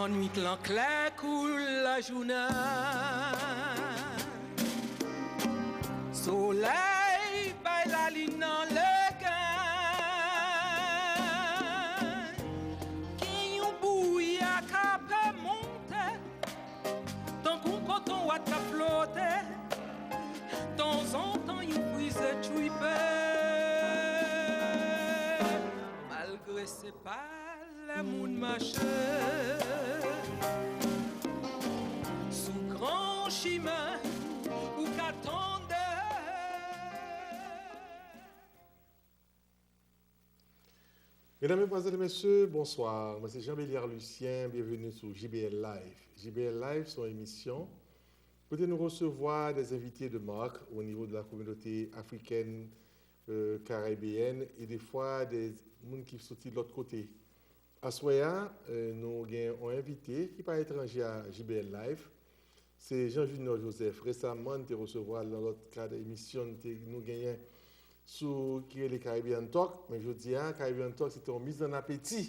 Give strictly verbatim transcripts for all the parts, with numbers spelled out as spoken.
Lannwit lan klè kou lajounen. Solèy bay lalin nan legay. Gen yon bouya k ap monte, tankou koton wat k ap flote. Tanzantan yon brize tchwipe. Malgre se pa lè moun mache sou gran chimen ou ka tande. Medam, medmwazèl, mesye, bonswa. Mwen se Jean Beliar Lucien, byenveni sou J B L Live. J B L Live se yon emisyon kote nou resevwa de envite de mak o nivo de la kominote afrikèn, euh, karayibeyèn e defwa de moun ki soti lòt kote. Aswè a, euh, nou gen yon envite ki pa etranje a J B L Live. Se Jean Junior Joseph. Resaman, n te resevwa l nan lòt kad emisyon n te, nou genyen sou ki rele Caribbean Talk. Men jodi a, Caribbean Talk, se te yon miz an apeti.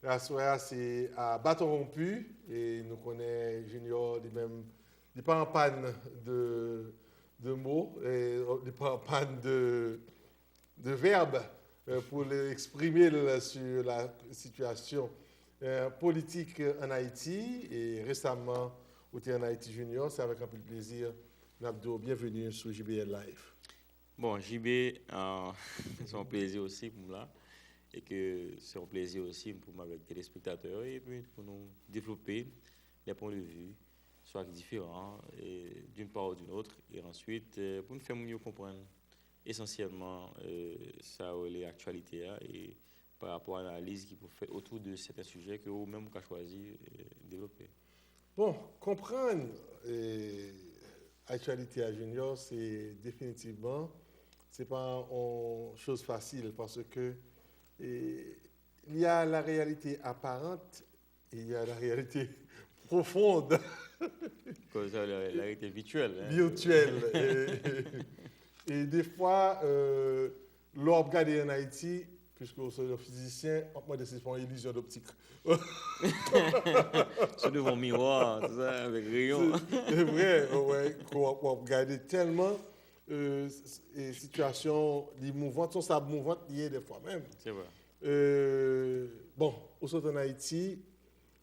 Aswè a, se a baton wonpi. E nou konnen Junior, li menm, li pa an pàn de, de mo, e li pa an pàn de, de vèb, euh, pou l eksprime l sur la situation, euh, politique en Haïti. E resaman, ou te an Ayiti, Junior. Se avèk anpil plezi n ap di w byenveni sou J B L Live. Bon, J B, euh, se yon plezi osi pou m la. E ke se yon plezi osi pou m avèk telespektatè yo, epi pou nou devlope des points de vue, swa ki diferan, e d'une part ou d'une autre, e answit, euh, pou n fè moun yo konprann esansyèlman, euh, sa yo rele aktyalite a, e pa rapò a analiz ki pou fèt otou de sèten sijè ke ou menm ou ka chwazi, euh, devlope. Bon, konprann, euh, aktyalite a, Junior, se definitivman, se pa yon choz fasil, paske, euh, il y a la réalité apparente et il y a la réalité profonde. Koz sa, la, la réalité virtuelle, hein. Virtuelle. E, e, e defwa, euh, lè w ap gade an Ayiti, puiske w se yon fizisyen, w ap mande si se pa yon ilizyon doptik. Sou devan miwa, tout sa, avèk reyon. Se vre, wè, ke w ap, w ap gade tèlman, euh, s- s- e sitiyasyon li mouvant, se yon sab mouvant li ye defwa menm. Se vre. Euh, bon, ou sot an Ayiti,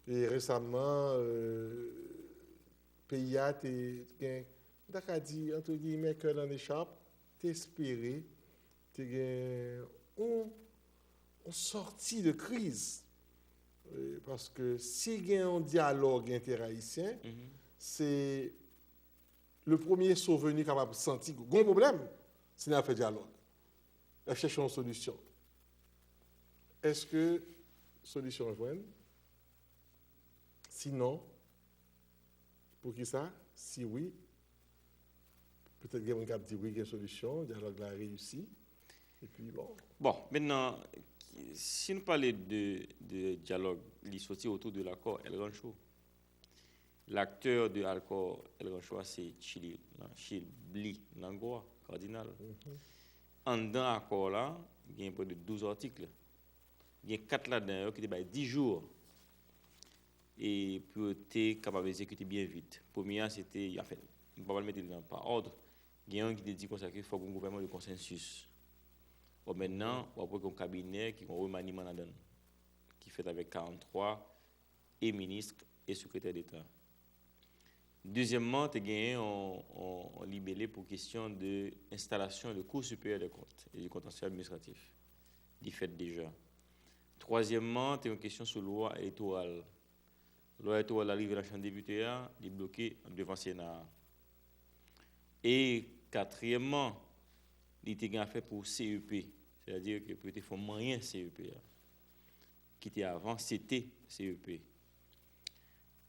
e resaman, euh, peyi a te gen, m ta ka di, entre guillemets, cœur dans l'écharpe, te espere, te gen yon, yon sòti de kriz. Euh, paske si gen yon dyalòg enterayisyen, se le premier sauvenu kapab santi gon pwoblèm, se nan afè dyalòg. L ap chèche yon solisyon. Èske solisyon an jwenn? Sinon, poukisa? Si wi, petèt gen moun k ap di wi, gen solisyon, dyalòg la reyisi. Epi bon. Bon, mentnan, ki- si nou pale de, de dyalòg, li soti otou de l'accord El Rancho. Laktè de accord El Rancho a se Chili, Chilbli Langlois, Cardinal. Anndan akò la, gen prè de douz atik. Gen kat ladan yo ki te bay dis jou e pou yo te kapab egzekite byen vit. Premye a, se te, anfen, m pa pral mete li nan pa òd, gen youn ki te di konsa ke fòk yon gouvènman de konsansis. Bon, mentnan, w ap wè gen yon kabinè ki gen yon remaniman ladan l, ki fèt avèk karanntwa e minis e sekretè deta. Dezyèmman, te genyen yon, yon, yon libele pou kesyon de enstalasyon de Cour supérieure des comptes et du contentieux administratif, li fèt deja. Twazyèmman, te yon kesyon sou lwa elektoral. Lwa elektoral la rive nan chanm depite a, li bloke devan Sena a. E katriyèmman, li te gen afè pou C E P, sètadi ke pou yo te fè manyen C E P a, ki te avan, se te C E P.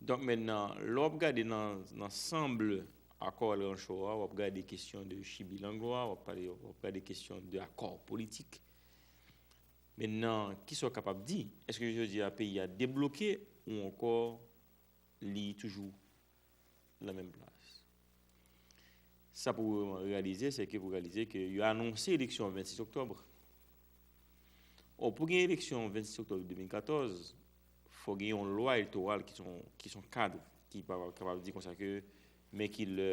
Donk, mentnan, lè w ap gade nan, nan sanble akò El Rancho a, w ap gade kesyon de Chilbli Langlois, w ap pale, w ap gade kesyon de akò politik. Mentnan, kisa w kapab di? Èske jodi a peyi a debloke ou ankò li toujou nan menm plas? Sa pou w reyalize, se ke pou w reyalize ke yo anonse eleksyon vennsis oktòb. Ò, pou gen eleksyon vennsis oktòb de mil katòz, fò gen yon lwa elektoral ki se yon, ki se yon kad ki pa, kapab di konsa ke, men ki lè,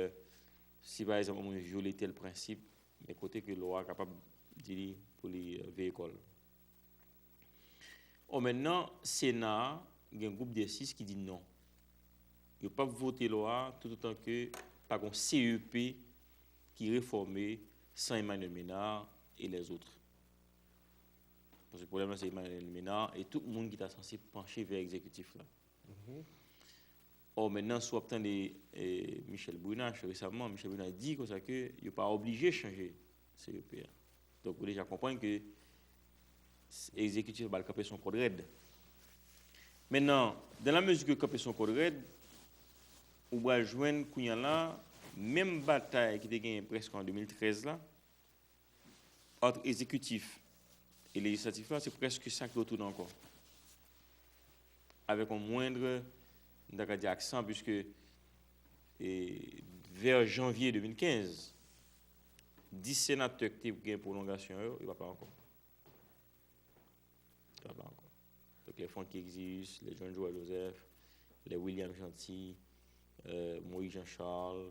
si pa egzanp, yon moun vyole tèl prensip, men kote ke lwa a kapab di li pou li, euh, veye kò l. Ò, mentnan, Sena a, gen gwoup dè sis ki di non. Yo p ap vote lwa a toutotan ke pa gen yon C E P ki refòme san Emmanuel Ménard et les autres. Paske pwoblèm nan se Emmanuel Ménard e tout moun ki ta sanse panche vè egzekitif la. Ò, mentnan, si w ap tande, eh, Michel Brunache resaman, Michel Brunache di konsa ke yo pa oblije chanje C E P a. Donk, ou deja konprann ke s-, egzekitif la pral kanpe sou yon kòd rèd. Mentnan, dans la mesure ke kanpe sou yon kòd rèd, ou pral jwenn kounye a la, menm batay ki te genyen prèske an de mil trèz la, ant egzekitif e lejislatif la, se prèske sa ki retounen ankò. Avèk yon mwendre, m ta ka di aksan, piske, e, vè janvye de mil kenz, dis senatè ki te gen pwolongasyon yo, yo pa la ankò. Yo pa la ankò. Donk, lè Francky Exius, lè John Joël Joseph, lè William Jeanty, euh, Moïse Jean Charles,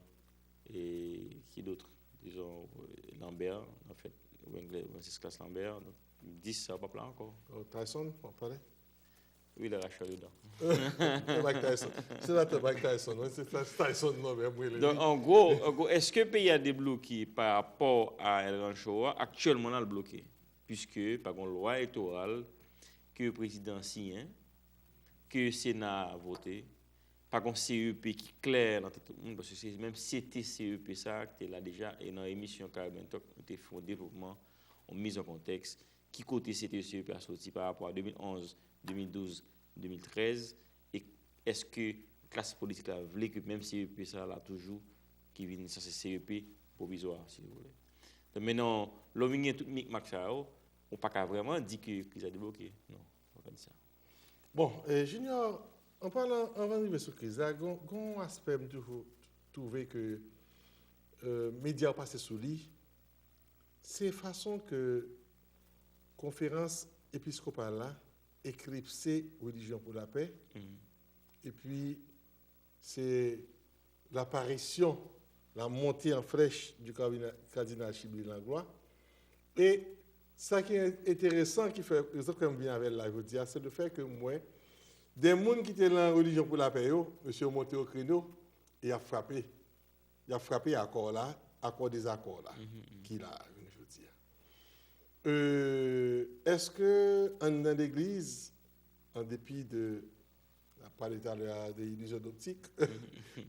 e ki dòt? Dizon, euh, Lambert, an fèt, Wengler, Wenceslas Lambert. Donk, dis sa yo pa la ankò. Oh, Tyson, w ap pale? Wi, lè Rachel dedan. Mike Tyson. Senatè Mike Tyson, wi, se Ty-, Tyson Lambert, m rele li. Donk, an gwo, an gwo, èske peyi a debloke pa rapò a L Rancho a? Aktyèlman, l al bloke. Piske pa gen lwa elektoral ke prezidan siyen, ke Sena a vote, pa gen C E P ki klè nan tèt tout moun, paske se menm C T C E P sa a ki te la deja, e nan emisyon Caribbean Talk, nou te fè yon devlopman, yon miz an kontèks, ki kote C T C E P a soti pa rapò a de mil onz, de mil douz, de mil trèz, e èske klas politik la vle ke menm C E P sa a la toujou, ki vin sanse C E P pwovizwa, si w vle. Donk, mentnan, lè w vin gen tout mikmak sa yo, ou pa ka vrèman di ke kriz la debloke. Non, ou pa ka di sa. Bon, e, Junior, an palan, anvan n rive sou kriz la, gon, gon aspè m toujou twouve ke, e, medya yo pase sou li, se fason ke konferans episkopal la eklipse Relijyon pou Lapè, epi se l'apparition, la montée en flèche du cardinal, cardinal Chibly Langlois. E sa ki enteresan, ki fè rezon ke m vin avè l la jodi a, se le fè ke m wè de moun ki te nan Relijyon pou Lapè yo, mesye yo monte o kreno e y ap frape. Y ap frape akò la, akò dezakò la, ki la, jounen jodi a. Euh, èske anndan legliz, an depi de, n ap pale talè a de ilizyon doptik,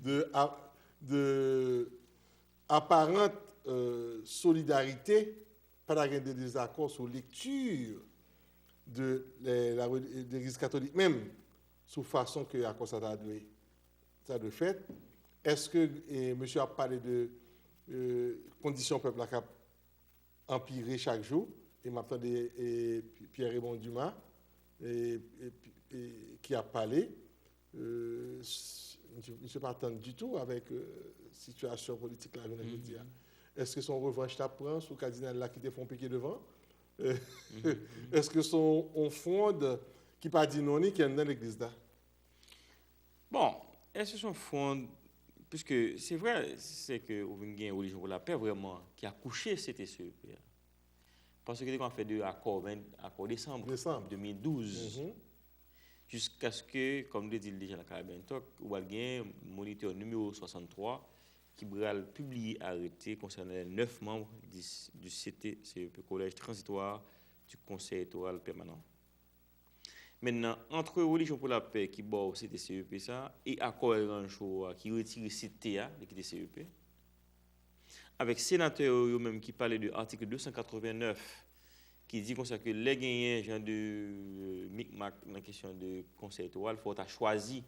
de, a- de aparant, euh, solidarite, pa ta gen de dezakò sou lekti de, de, la, legliz katolik menm, sou fason ke akò sa ta dwe, ta dwe fèt. Èske, e, mesye ap pale de, e, kondisyon pèp la k ap anpire chak jou, e m ap tande, e, Pierre Raymond Dumas, e, e, e, ki ap pale, e, s- misye, misye pa tann ditou avèk, e, sitiyasyon politik la jounen jodi a. Èske se yon revanch l ap pran sou kadinal la ki te fè yon pike devan? E, èske se yon, yon fwond ki pa di non li ki anndan legliz la? Bon, èske se yon fwond, piske se vrè, se ke ou vin gen Relijyon pou Lapè vrèman ki akouche C T C E P a. Paske te konn fè de akò, ven, akò desanm, desanm, de mil douz, jiskaske, kòm nou te di l deja nan Caribbean Talk, ou pral gen monitè nimewo swasanntwa ki pral pibliye arete konsènan les neuf membres du, du C T C E P, Collège Transitoire du Conseil Électoral Permanent. Mentnan, ant Relijyon pou Lapè ki ba w C T C E P sa, e akò El Rancho a ki retire C T a, li kite C E P, avèk senatè yo, yo menm ki pale de atik de san katrevennnèf, ki di konsa ke lè genyen jan de, euh, mikmak nan kesyon de konsèy elektoral, fò w ta chwazi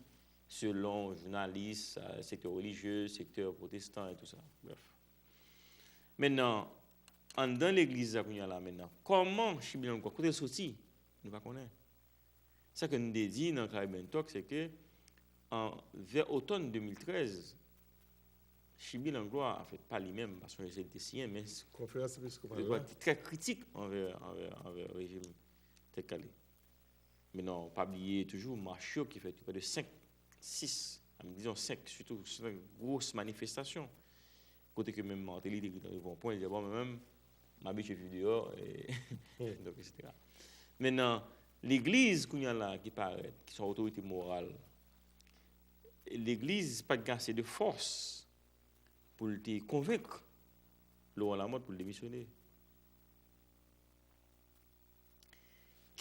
selon jounalis, euh, sektè relijye, sektè pwotestan e tou sa. Brèf. Mentnan, anndan legliz la kounye a la mentnan, kòman Chibly Langlois, kote l soti? Nou pa konnen. Sa ke nou te di nan Caribbean Talk, se ke an, vè otòn de mil trèz, Chibly Langlois, anfèt, pa li menm, paske se li te siyen, men konferans episkopal la te trè kritik anvè, anvè, anvè rejim Tèt Kale. Men non, pa bliye toujou mach yo ki fèt yo, près de senk, sis, dizon senk, sitou senk gwo manifestasyon. Kote ke menm Martelly te rive nan Ronpwen, li di, bon, mwen menm, m abitye viv deyò, e, donk, etsetera. Mentnan, legliz kounye a la ki parèt, ki se yon otorite moral, legliz pa t gen ase de fòs pou l te konvenk Laurent Lamothe pou l demisyone.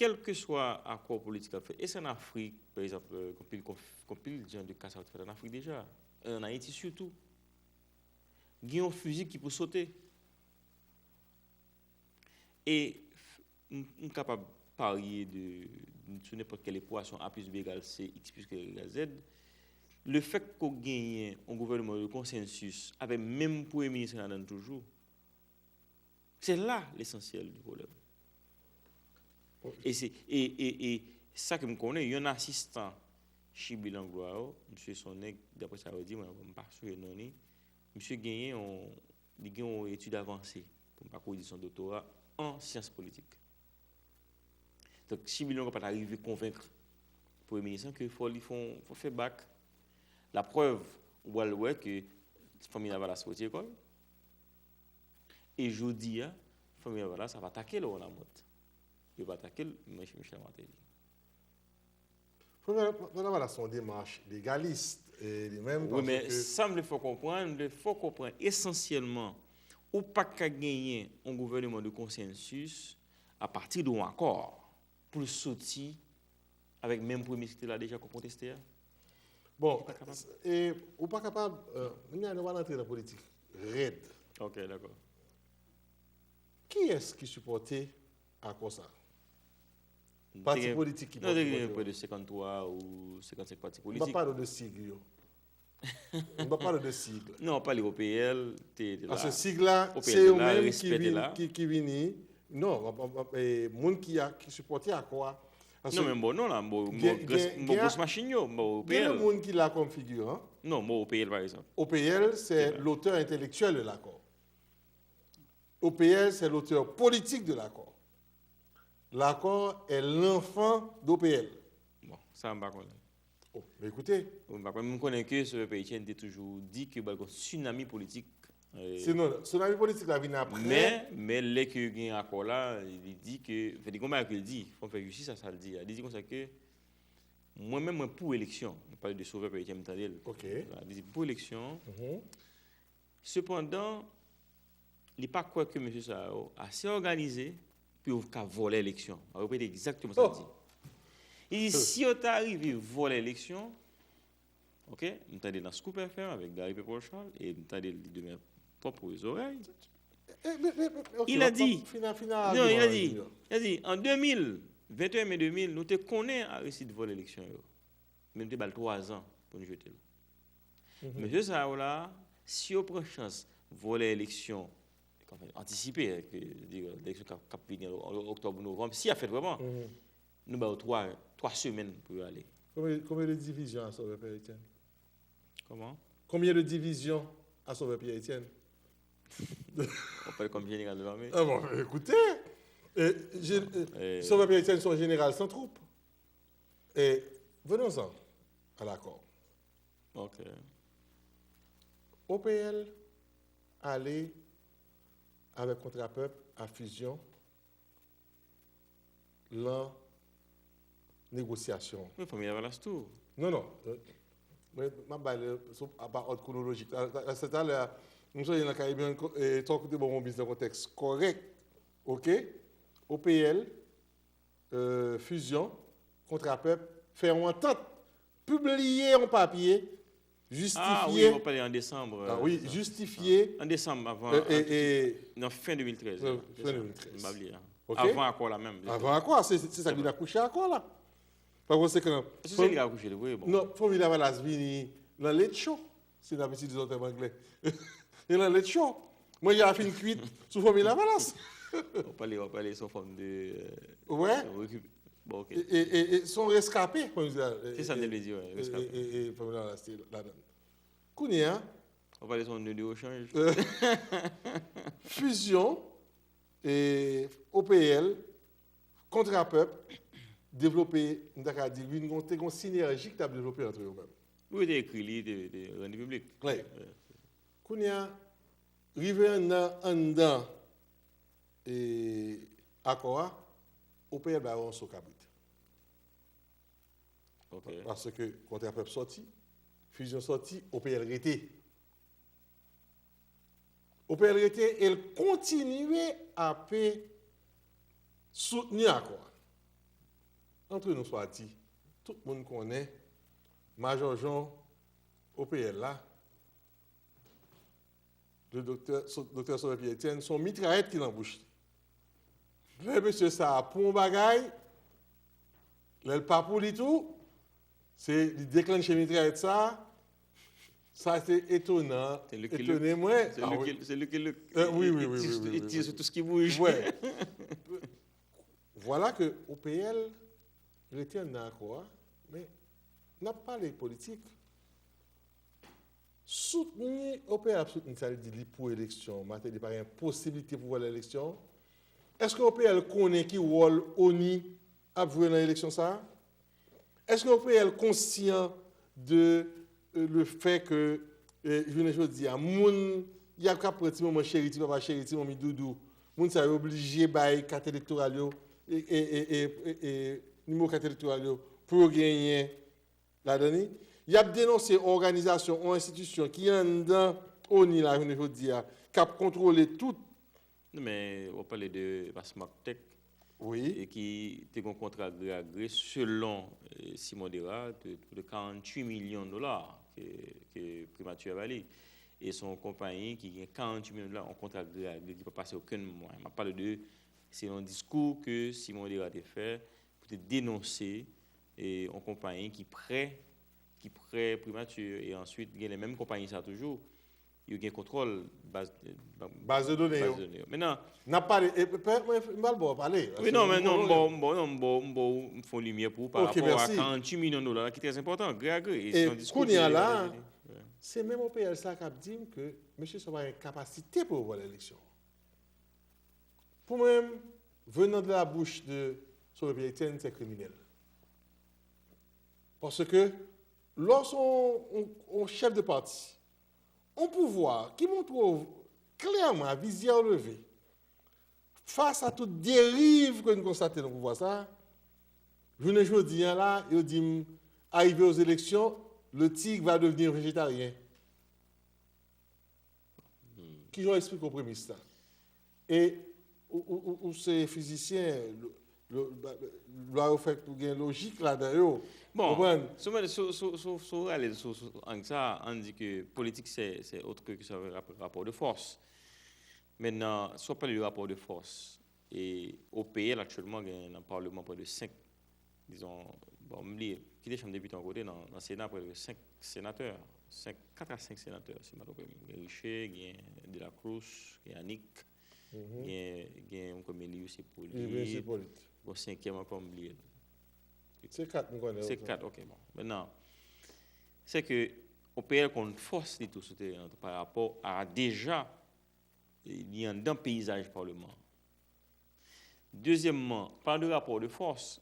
Kèlkeswa akò politik ap fèt, e se ann Afrik, pa egzanp, euh, gen anpil konf-, gen anpil jan de ka sa yo te fèt ann Afrik deja, ann Ayiti sitou. Gen yon fizik ki pou sote. E m, m kapab parye de, sou nenpòt kèl ekwasyon, A plis B egal C, X plis Y egal Z. Le fèt ke w genyen yon gouvènman de konsansis avèk menm premye minis ladan l toujou, se la lesansyèl di pwoblèm. E se, e, e, e sa ke m konnen, yon asistan Chibi Langlois yo, misye se yon nèg, daprè sa yo di, mwen, m pa sonje non li, misye genyen yon, li gen yon etid avanse, pou m pa ko di se yon doktora, an syans politik. Donk, Chibi Langlois pa ta rive konvenk premye minis lan ke fò li fè yon, fò fè bak. Laprèv, ou pral wè ke fanmi Lavalas retire kò l. E jodi a, fanmi Lavalas ap atake Laurent Lamothe. Yo pa atake l, men Michel Martelly. Fanmi Lavalas se yon demach legalis, e li menm, wi, men sa m vle fè w konprann, m vle fè w konprann esansyèlman, ou pa ka genyen yon gouvènman de konsansis apati de yon akò pou l soti avèk menm premye minis ki te la deja k ap konteste a. Bon, e ou pa kapab, euh, nou pral antre nan politik rèd. Ok, dakò. Kiyès ki sipòte akò sa? Pati politik ki pòte. Non, te gen près de senkanntwa ou senkannsenk pati politik. M pa pale de sig yo. M pa pale de sig. Non, pale O P L, te, te la. Paske sig la, se yo menm ki vin, ki, ki vini. Non, e, moun ki a, ki sipòte akò a. Non, men m ba w non la, m ba w, m ba w gwo machin yo, m ba w O P L. Gen de moun ki la kòm figiran. Non, m ba w O P L, pa egzanp. O P L, c'est l'auteur intellectuel de l'accord. O P L, c'est l'auteur politique de l'accord. L'accord est l'enfant d'O P L. Bon, sa m pa konnen. Oh, men ekoute. Wi, m pa konnen, m konnen ke Sauveur Pierre Etienne te toujou di ke pral gen tsunami politik. Se non, tsunami politik la vin apre. Men, men lè ke gen akò la, li di ke, anfen, li gen yon bagay ke l di, fò m fè jistis a sa l di a. Li di konsa ke, mwen menm, mwen pou eleksyon. Mwen pale de Sauveur Pierre Etienne, m tande l. Ok. Li di pou eleksyon. Sepandan, li pa kwè ke mesye sa yo ase òganize pou yo ka vòlè eleksyon. M ap repete egzakteman sa l di. Li di, si yo ta rive vòlè eleksyon, ok, m tande nan Scoop F M avèk Gary Pepol Charles, e m tande l di de mes propres oreilles. Il a dit, non, il a dit, il a dit, en deux mille, venteyen me de mil, nou te konnen Aristide vòlè eleksyon yo. Men nou te ba l twazan pou nou jete l. Mesye sa yo la, si yo pran chans vòlè eleksyon, anfen, antisipe, ke, di, eleksyon k ap, k ap vini an oktòb ou novanm, si y ap fèt vrèman, nou ba yo twa, twa semèn pou yo ale. Combien, combien de divisions à Sauveur Pierre Etienne? Comment? Combien de divisions à Sauveur Pierre Etienne? Ou pale kòm jeneral de l'armée. Ah bon, écoutez, euh, je, euh, Sauveur Pierre Etienne, c'est un général sans troupes. Et venons-en à l'accord. Ok. O P L ale avèk Kontrapèp a Fusion lan negosyasyon. Men fanmi Lavalas tou. Non, non. Mwen, m ap bay le, sou, apa òd kwonolojik. Talè a, m sonje nan Caribbean Talk, ou te ban m yon bis nan kontèks kòrèk. Ok? O P L, euh, Fusion, Kontrapèp, fè yon antant, pibliye yon papye, jistifye. Ah wi, w ap pale an desanm. Ah wi, jistifye. An desanm, avan, nan fen de mil trèz. Fen de mil trèz. M pa bliye. Ok? Avan akò la menm. Avan akò, se, se sa ki vin akouche akò la. Pa konsekan, èske se li ki akouche l vre? Bon. Non, fanmi Lavalas vini nan late show. Si n ap itilize yon tèm anglè. E nan late show. Manje a fin kwit sou fanmi Lavalas. W ap pale, w ap pale sou fòm de, euh, wè. Bon, ok. E, e, e, e se yon reskape, fanmi Lavalas. Se sa m te vle di, wè, reskape. E, e, e fanmi Lavalas te ladan. Kounye a, w ap pale sou yon nè de rechanj. Fusion, e, O P L, Kontrapèp, devlope, m ta ka di, vin gon, te gon sinèji ki t ap devlope ant yo menm. Wi, te ekri li, te, te rann li piblik. Klè. Kounye a, rive anndan, anndan e, akò a, O P L ba yo yon so kabrit. Ok. Paske Kontrapèp sòti, Fizyon sòti, O P L rete. O P L rete e l kontinye ape soutni akò a. Antre nou swa di, tout moun konnen Majòjon O P L la, le doktè, so- doktè Sauveur Pierre Etienne, se yon mitrayèt ki nan bouch li. Lè mesye sa a pou yon bagay, lè l pa pou li tou, se li deklanche mitrayèt sa a, sa se etonan, C'est Lucky Luke. Etone mwen. C'est Ah Lucky, oui. C'est Lucky Luke. Euh, oui, Il- oui, il oui, tire oui, sur- oui, il oui, tire oui. Sur tout ce qui bouge. Ouais. Voilà que O P L rete anndan akò a, men n ap pale politik. Soutni, O P L ap soutni sa, li di li pou eleksyon, Martelly pa gen posiblite pou wòl eleksyon. Èske O P L konnen ki wòl ONI ap jwe nan eleksyon sa a? Èske O P L konsyan de euh, le fait que euh, jounen jodi a, moun y ap ka pran ti manman cheri, ti papa cheri, ti manmi doudou, moun sa yo oblije bay kat elektoral yo e, e, e, e, e, e nimewo kat elektoral yo pou yo genyen ladan li. Y ap denonse yon òganizasyon, yon enstitisyon ki anndan ONI la jounen jodi a, k ap kontwole tout Non, men w ap pale de Basmart Tech, Wi. E ki te gen yon kontra gre a gre selon eh, Simon Dera de, de quarante-huit millions de dollars ke, ke primati a ba li. E se yon konpayi ki gen quarante-huit millions de dollars, yon kontra gre a gre ki pa pase okenn mwayen. M ap pale de, se yon diskou ke Simon Dera te fè pou te denonse eh, yon konpayi ki prè, ki prè primati e answit gen le menm konpayi sa toujou. Yo gen kontwòl baz, Baz de done yo. Mennen, N ap pale, e, pè, mwen, m pral ba w pale. wi, non, men non, m ba w, m ba w, non, m ba w, m ba w, m fè yon limyè pou ou pa Ok, rapò a merci. Quarante-huit millions de dollars ki trè enpòtan, gre a gre. E se E yon diskou kounye a ki- la, Ouais. se menm O P L sa k ap di m ke mesye sa pa gen kapasite pou yo pran eleksyon. Pou mwen, venant de la bouche de Sauveur Pierre Etienne, c'est criminel. Paske, lòske yon, yon, yon chèf de pati, yon pouvwa ki montre w klèman a vizyè w leve, fas a tout deriv ke nou konstate nan pouvwa sa, jounen jodi a la, yo di m, arrivé aux élections, le tigre va devenir végétarien. Ki jan w eksplike w premis la? E ou, ou, ou, ou se fizisyen, lwa yo fèt pou gen lojik ladan yo. Bon, Konprann? Si w mete sou, sou, sou, sou rale sou, sou ang sa, ann di ke politik se, se autre que se rap- rapport de force. Mennen, si w ap pale de rapport de force, e O P L aktyèlman gen nan Palman prè de senk, dizon, bon, m bliye, kite Chanm Depitan yon kote, nan, nan Sena prè de senk senatè, senk, kat a senk senatè, si m pa twonpe m. Gen Riché, gen De la Cruz, gen Annick, gen, gen yon premye li, se Li vin se Polit, Polit. Bon, senkyèm ankò, m bliye l. Se kat m konnen. Se kat, ok, bon. Mennen, se ke O P L konn fòs li tou sou teren an tou, pa rapò a deja li anndan peyizaj palman an. Dezyèmman, pa de rapò de fòs,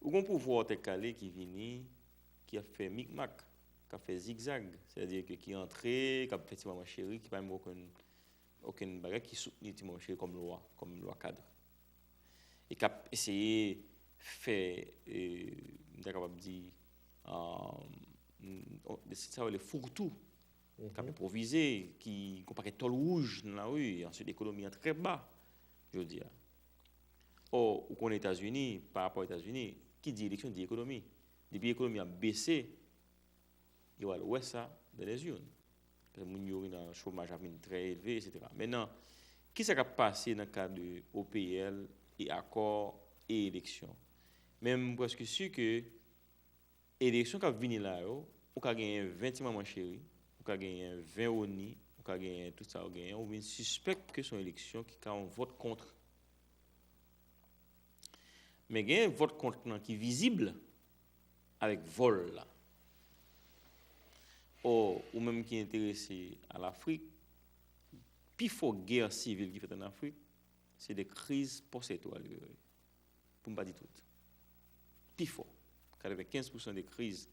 ou gon pouvwa tèt kale ki vini, ki ap fè mikmak, k ap fè zigzag, sètadi ke ki antre, k ap fè ti manman cheri, ki pa menm okenn, okenn bagay, ki soutni ti manman cheri kòm lwa, kòm lwa kad. E k ap eseye fè, e, m ta kapab di, um, sa yo rele fourre-tout, k ap enpwovize, ki gon pakèt tòl wouj nan lari, answit ekonomi an trè ba, jodi a. Ò, ou konnen Etazini, pa rapò Etazini, ki di eleksyon di ekonomi. Depi ekonomi an bese, yo al wè sa dans les urnes. Paske moun yo nan chomaj ap vin trè elve, etsetera. Mennen, kisa k ap pase nan ka de O P L e akò e eleksyon? Men m prèske si ke eleksyon k ap vini la yo, ou ka genyen ven ti manman cheri, ou ka genyen ven ONI, ou ka genyen tout sa ou genyen, ou vin sispèk ke se yon eleksyon ki ka yon vòt kont. Men gen vòt kont lan ki vizib avèk vòl la. Ò, ou menm ki enterese a Lafrik, pifò gè sivil ki fèt an Afrik, se de kriz pòs-elektwal yo ye. Pou m pa di tout. pi fò. Katrevenkenz pousan de kriz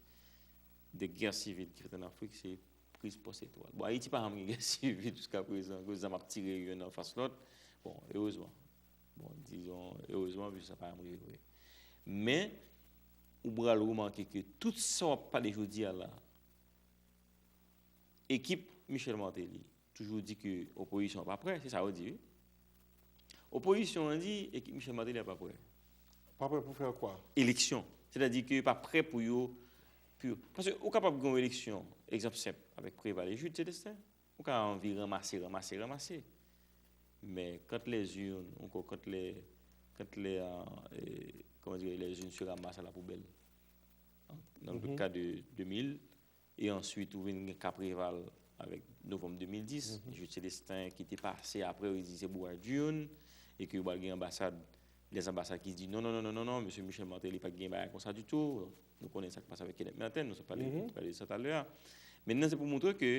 de gè sivil ki fèt ann Afrik, se kriz pòs elektoral. Bon, Ayiti pa janm gen gè sivil jiska prezan, akoz zam ap tire youn anfas lòt. Bon, erezman. Bon, dizon, erezman, piske sa pa janm rive vre. Men, ou pral remake ke tout sa w ap pale jodi a la, ekip Michel Martelly toujou di ke opozisyon an pa prè, se sa yo di, wi. Opozisyon an di ekip Michel Martelly a pa prè. Pa prè pou fè kwa? Eleksyon. Sètadi ke yo pa prè pou yo. Pou yo. Paske ou kapab gen yon eleksyon, egzanp senp, avèk Préval e Jude Célestin. Ou ka anvi ranmase, ranmase, ranmase. Men quand les urnes, ou kon quand les, quand les, euh, euh, comment dire, les urnes se ramassent à la poubelle. Dans le cas de deux mille, e answit ou vin gen ka Préval avèk novanm de mil dis, Jude Célestin ki te pase apre, yo di se bouraj d'urne, e ke yo pral gen anbasad, lèzanbasad ki di non, non, non, non, non, non, mesye Michel Martelly pa t gen bagay konsa ditou. Nou konnen sa k pase avèk Kenneth Merten, nou sot pale, pale de sa talè a. Mentnan, se pou montre ke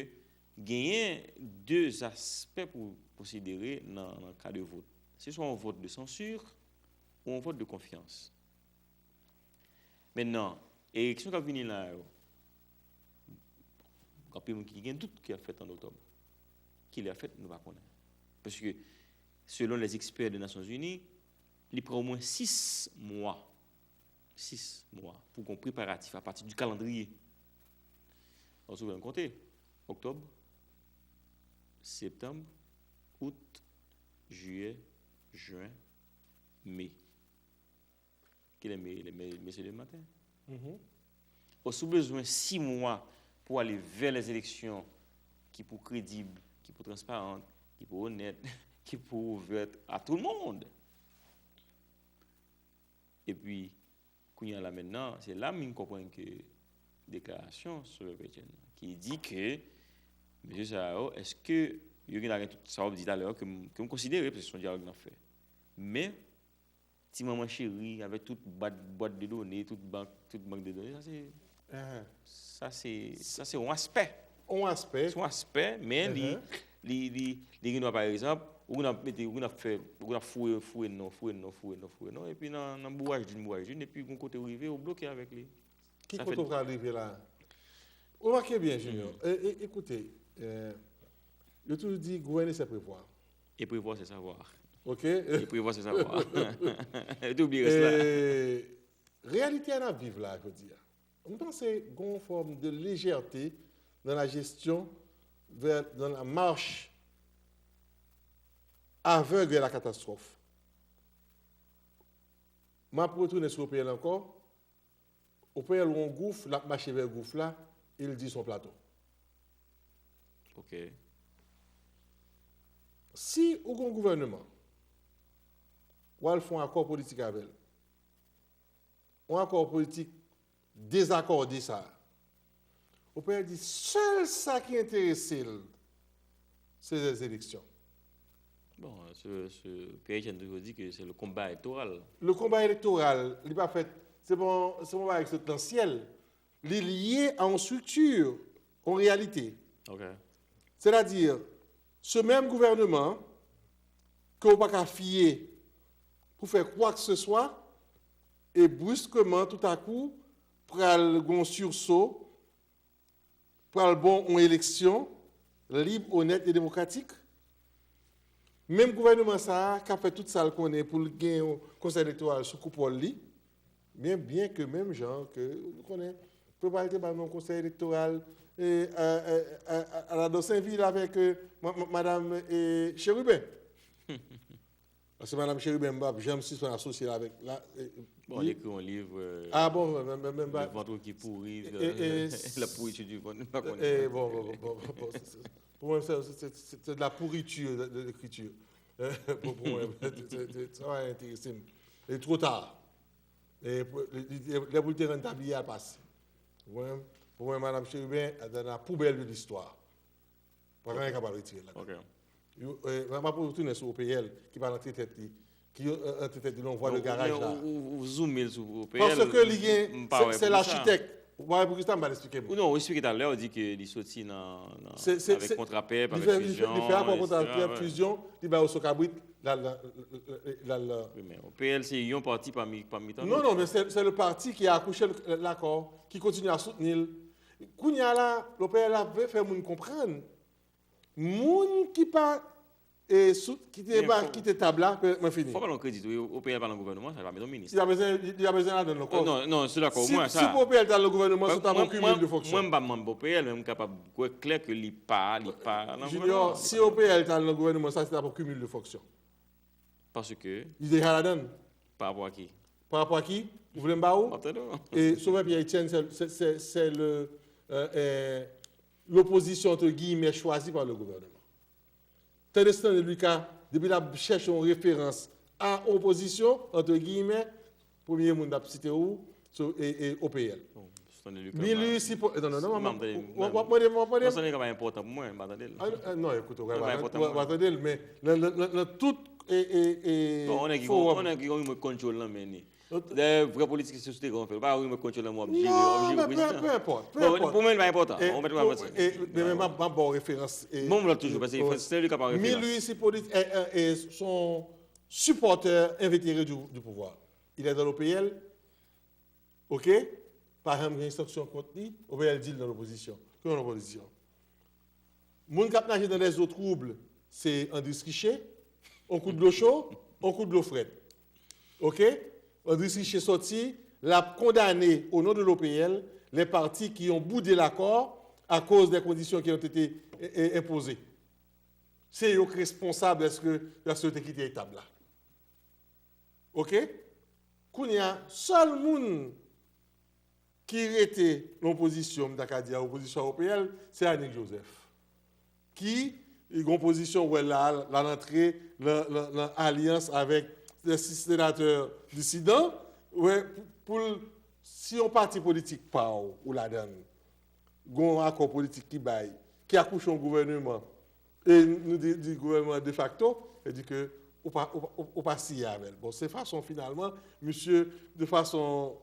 genyen de aspè pou konsidere nan, nan ka de vòt. Se swa yon vòt de sansi ou yon vòt de konfyans. Mentnan, eleksyon k ap vini la yo, anpil moun ki gen dout ke y ap fèt an oktòb. Kilè y ap fèt, nou pa konnen. Paske, selon les experts de Nasyonzini, li pran omwen sis mwa, sis mwa pou gon preparatif apati di kalandriye. Ou sou konte, oktòb, septanm, out, jiyè, jen, me. Kilè me, me, me se demen maten. Ou si w bezwen sis mwa pou ale vè lèzeleksyon ki pou kredib, ki pou transparan, ki pou onèt, ki pou ouvèt a tout le monde. Epi, kounye a la mentnan, se la m vin konprann ke deklarasyon Sovè Petyèn nan, ki di ke mesye sa yo, èske yo gen la gen tout sa w ap di talè ke m, ke m konsidere, paske se yon dyalòg n ap fè. Men, ti manman cheri avèk tout bwat, bwat de done, tout bank, tout bank de done, sa se, sa se, sa se yon aspè. Yon aspè. Se yon aspè, men li, li, li, li gen dwa, pa egzanp, ou konn ap mete, ou konn ap fè, ou konn ap foure, foure non, foure non, foure non, foure non, epi nan, nan bouraj d'urne, bouraj d'urne, epi gon kote ou rive, ou bloke avèk li. Ki kote ou pral rive la? Remake byen, Junior. E, e, ekoute, e, yo toujou di, gouverner, c'est prévoir. Et prévoir, c'est savoir. Ok? Et prévoir, c'est savoir. Ou te bliye rès la. Reyalite a n ap viv la, jodi a. M panse gon fòm de lejète nan la gestion vers, dans la marche aveugle vers la catastrophe. M ap retounen sou O P L ankò. O P L wè yon gouf, l ap mache vè gouf la, e l di se yon plato. Ok. Si ou gon gouvèneman, w al fè yon akò politik avè l, yon akò politik dezakòde sa a, O P L di sèl sa ki enterese l, se lèzeleksyon. Bon, se, se, Pierre Etienne toujou di ke se le combat électoral. Le combat électoral, li pa fèt, se pa, se pa yon bagay ki sot nan syèl. Li lye a yon strikti, yon reyalite. Ok. Sètadi, se menm gouvèneman ke w pa ka fiye pou fè kwa ke se swa, e briskman, toutakou, pral gon sirso, pral bon yon eleksyon lib, onèt e demokratik. Menm gouvèneman sa a k ap fè tout sa l konnen pou l gen yon konsèy elektoral sou koupòl li, byen, byen ke menm jan ke nou konnen, Préval te ba nou yon konsèy elektoral e, e, e, e, e, la dans Sainville avèk e, ma- ma- madam e, Chérubin. Paske madam Chérubin, m p ap janm sispann asosye l avèk la. E, Bon, li ekri yon liv, euh, Ah bon, men, men, men, Le ventre qui pourrit, euh, la pourriture du ventre, m pa konnen. Eh, bon, bon, bon, bon, bon, c'est- c'est- pour moi, c'est- c'est c'est- c'est de la pourriture de, de l'écriture. Bon, pour moi, c'est- c'est- ça va intéresser. Il est trop tard. Et pour, les, les, les bulletins rentabli à passer. Pour moi, pour moi, madam Chérubin est dans la poubelle de l'histoire. Pa gen anyen kapab retire l ladan. Ok. Yo, eh, m ap retounen sou O P L, ki pa nan tèt li, ki, eh, nan tèt li nan vwa de Donk, garaj ou, la. ou, ou zoome l sou O P L. Paske li gen, m pa se wè se pou sa. Lachitèk. Ou pa wè pou kisa m pa l eksplike m. Ou non, ou eksplike talè, ou di ke li soti nan, nan Se- se- avèk se- kontrapè, pa Li fè, avèk li fè, fizyon, li fè akò etsetera, kontrapè, wè. Fizyon, li bay Oso Kabrit, l al nan- l al nan- Wi, men O P L se yon pati pami, pami tan Non, dòt. Non, men se se le pati ki akouche l- lakò, ki kontinye a soutni l. Kounye a la, O P L ap vle fè moun konprann. Moun ki pa e, sou, ki te Men pa fò- kite tab la, pe- mwen fini. Fò ba l yon kredi tou, wi, O P L pa nan gouvènèman, sa pa met yon minis. Li pa bezwen, li pa bezwen ladan ankò. Non, non, se dakò, Si, mwen, si sa. O P L t al nan gouvènman, se ta pou Mwen, cumul mwen, de fonksyon. mwen, m pa manm O P L, men m kapab wè klè ke li pa, li pa nan Junior, gouvènman. Si O P L t al nan gouvènman, sa se ta pou cumul de fonksyon. Paske, Li deja ladan. pa rapò a ki? Pa rapò a ki? Ou vle m ba ou? M ap tande w. Et Sauveur Pierre Etienne, c'est c'est- c'est- c'est le, euh, euh, l'opposition, entre guillemets, choisie par le gouvernement. Tandis que Stanley Lucas, depi l ap chèche yon referans a opozisyon, entre guillemets, premye moun l ap site ou, se e, e, O P L. Bon, Stanley Lucas, Milus, pa- si po, non, non, non, M ap tande- w ap mande m, w ap mande Non, m. Stanley Lucas pa enpòtan pou mwen, m pa tande l. Ah, ah, non, écoute, Non, pa enpòtan w ap pou mwen. Tande l, men nan, nan, nan, nan tout e, e, e, Bon, on nèg ki forum. On nèg ki gon remote control nan men li. Not- Dèyè vrè politik se sou teren w fè l. Pa remote control nan men w ap jere, w ap Non, jere men peu, prezidan. peu importe, peu Bon, importe. Pou mwen, li pa enpòtan. E, On mèt pou- pa e, Men men m ap- m ap ba w referans. E, Bon, m lòt toujou, paske e, Stanley Lucas pa referans. Milus, il est, euh, euh, est son supporter invétéré du, du pouvoir. Il est dans l'O P L, OK? Pa janm gen sanksyon kont li, O P L di l nan lopozisyon. Ki yon lopozisyon? Moun k ap naje dans les eaux troubles, se Andris Riché, on kou dlo cho, on kou dlo frèt. OK? Andris Riché sòti, l ap kondane, au nom de l'O P L, les partis qui ont boudé l'accord à cause des conditions qui ont été eh, eh, imposées. Se yo k responsab dèske, dèske yo te kite tab la. OK? Kounye a, sèl moun ki rete nan opozisyon, m ta ka di a opozisyon a O P L, se Anick Joseph. Ki, li gen opozisyon, wè, la, la, l antre nan, nan, nan alyans avèk de senatè disidan, wè, pou, pou l, si yon pati politik pa w, ou ladan l, gen yon akò politik ki bay, ki akouche yon gouvèneman, e nou di, di gouvèneman defakto, e di ke ou pa, ou, pa- ou, ou pa siye avè l. Bon, se fason finalman, misye, de fason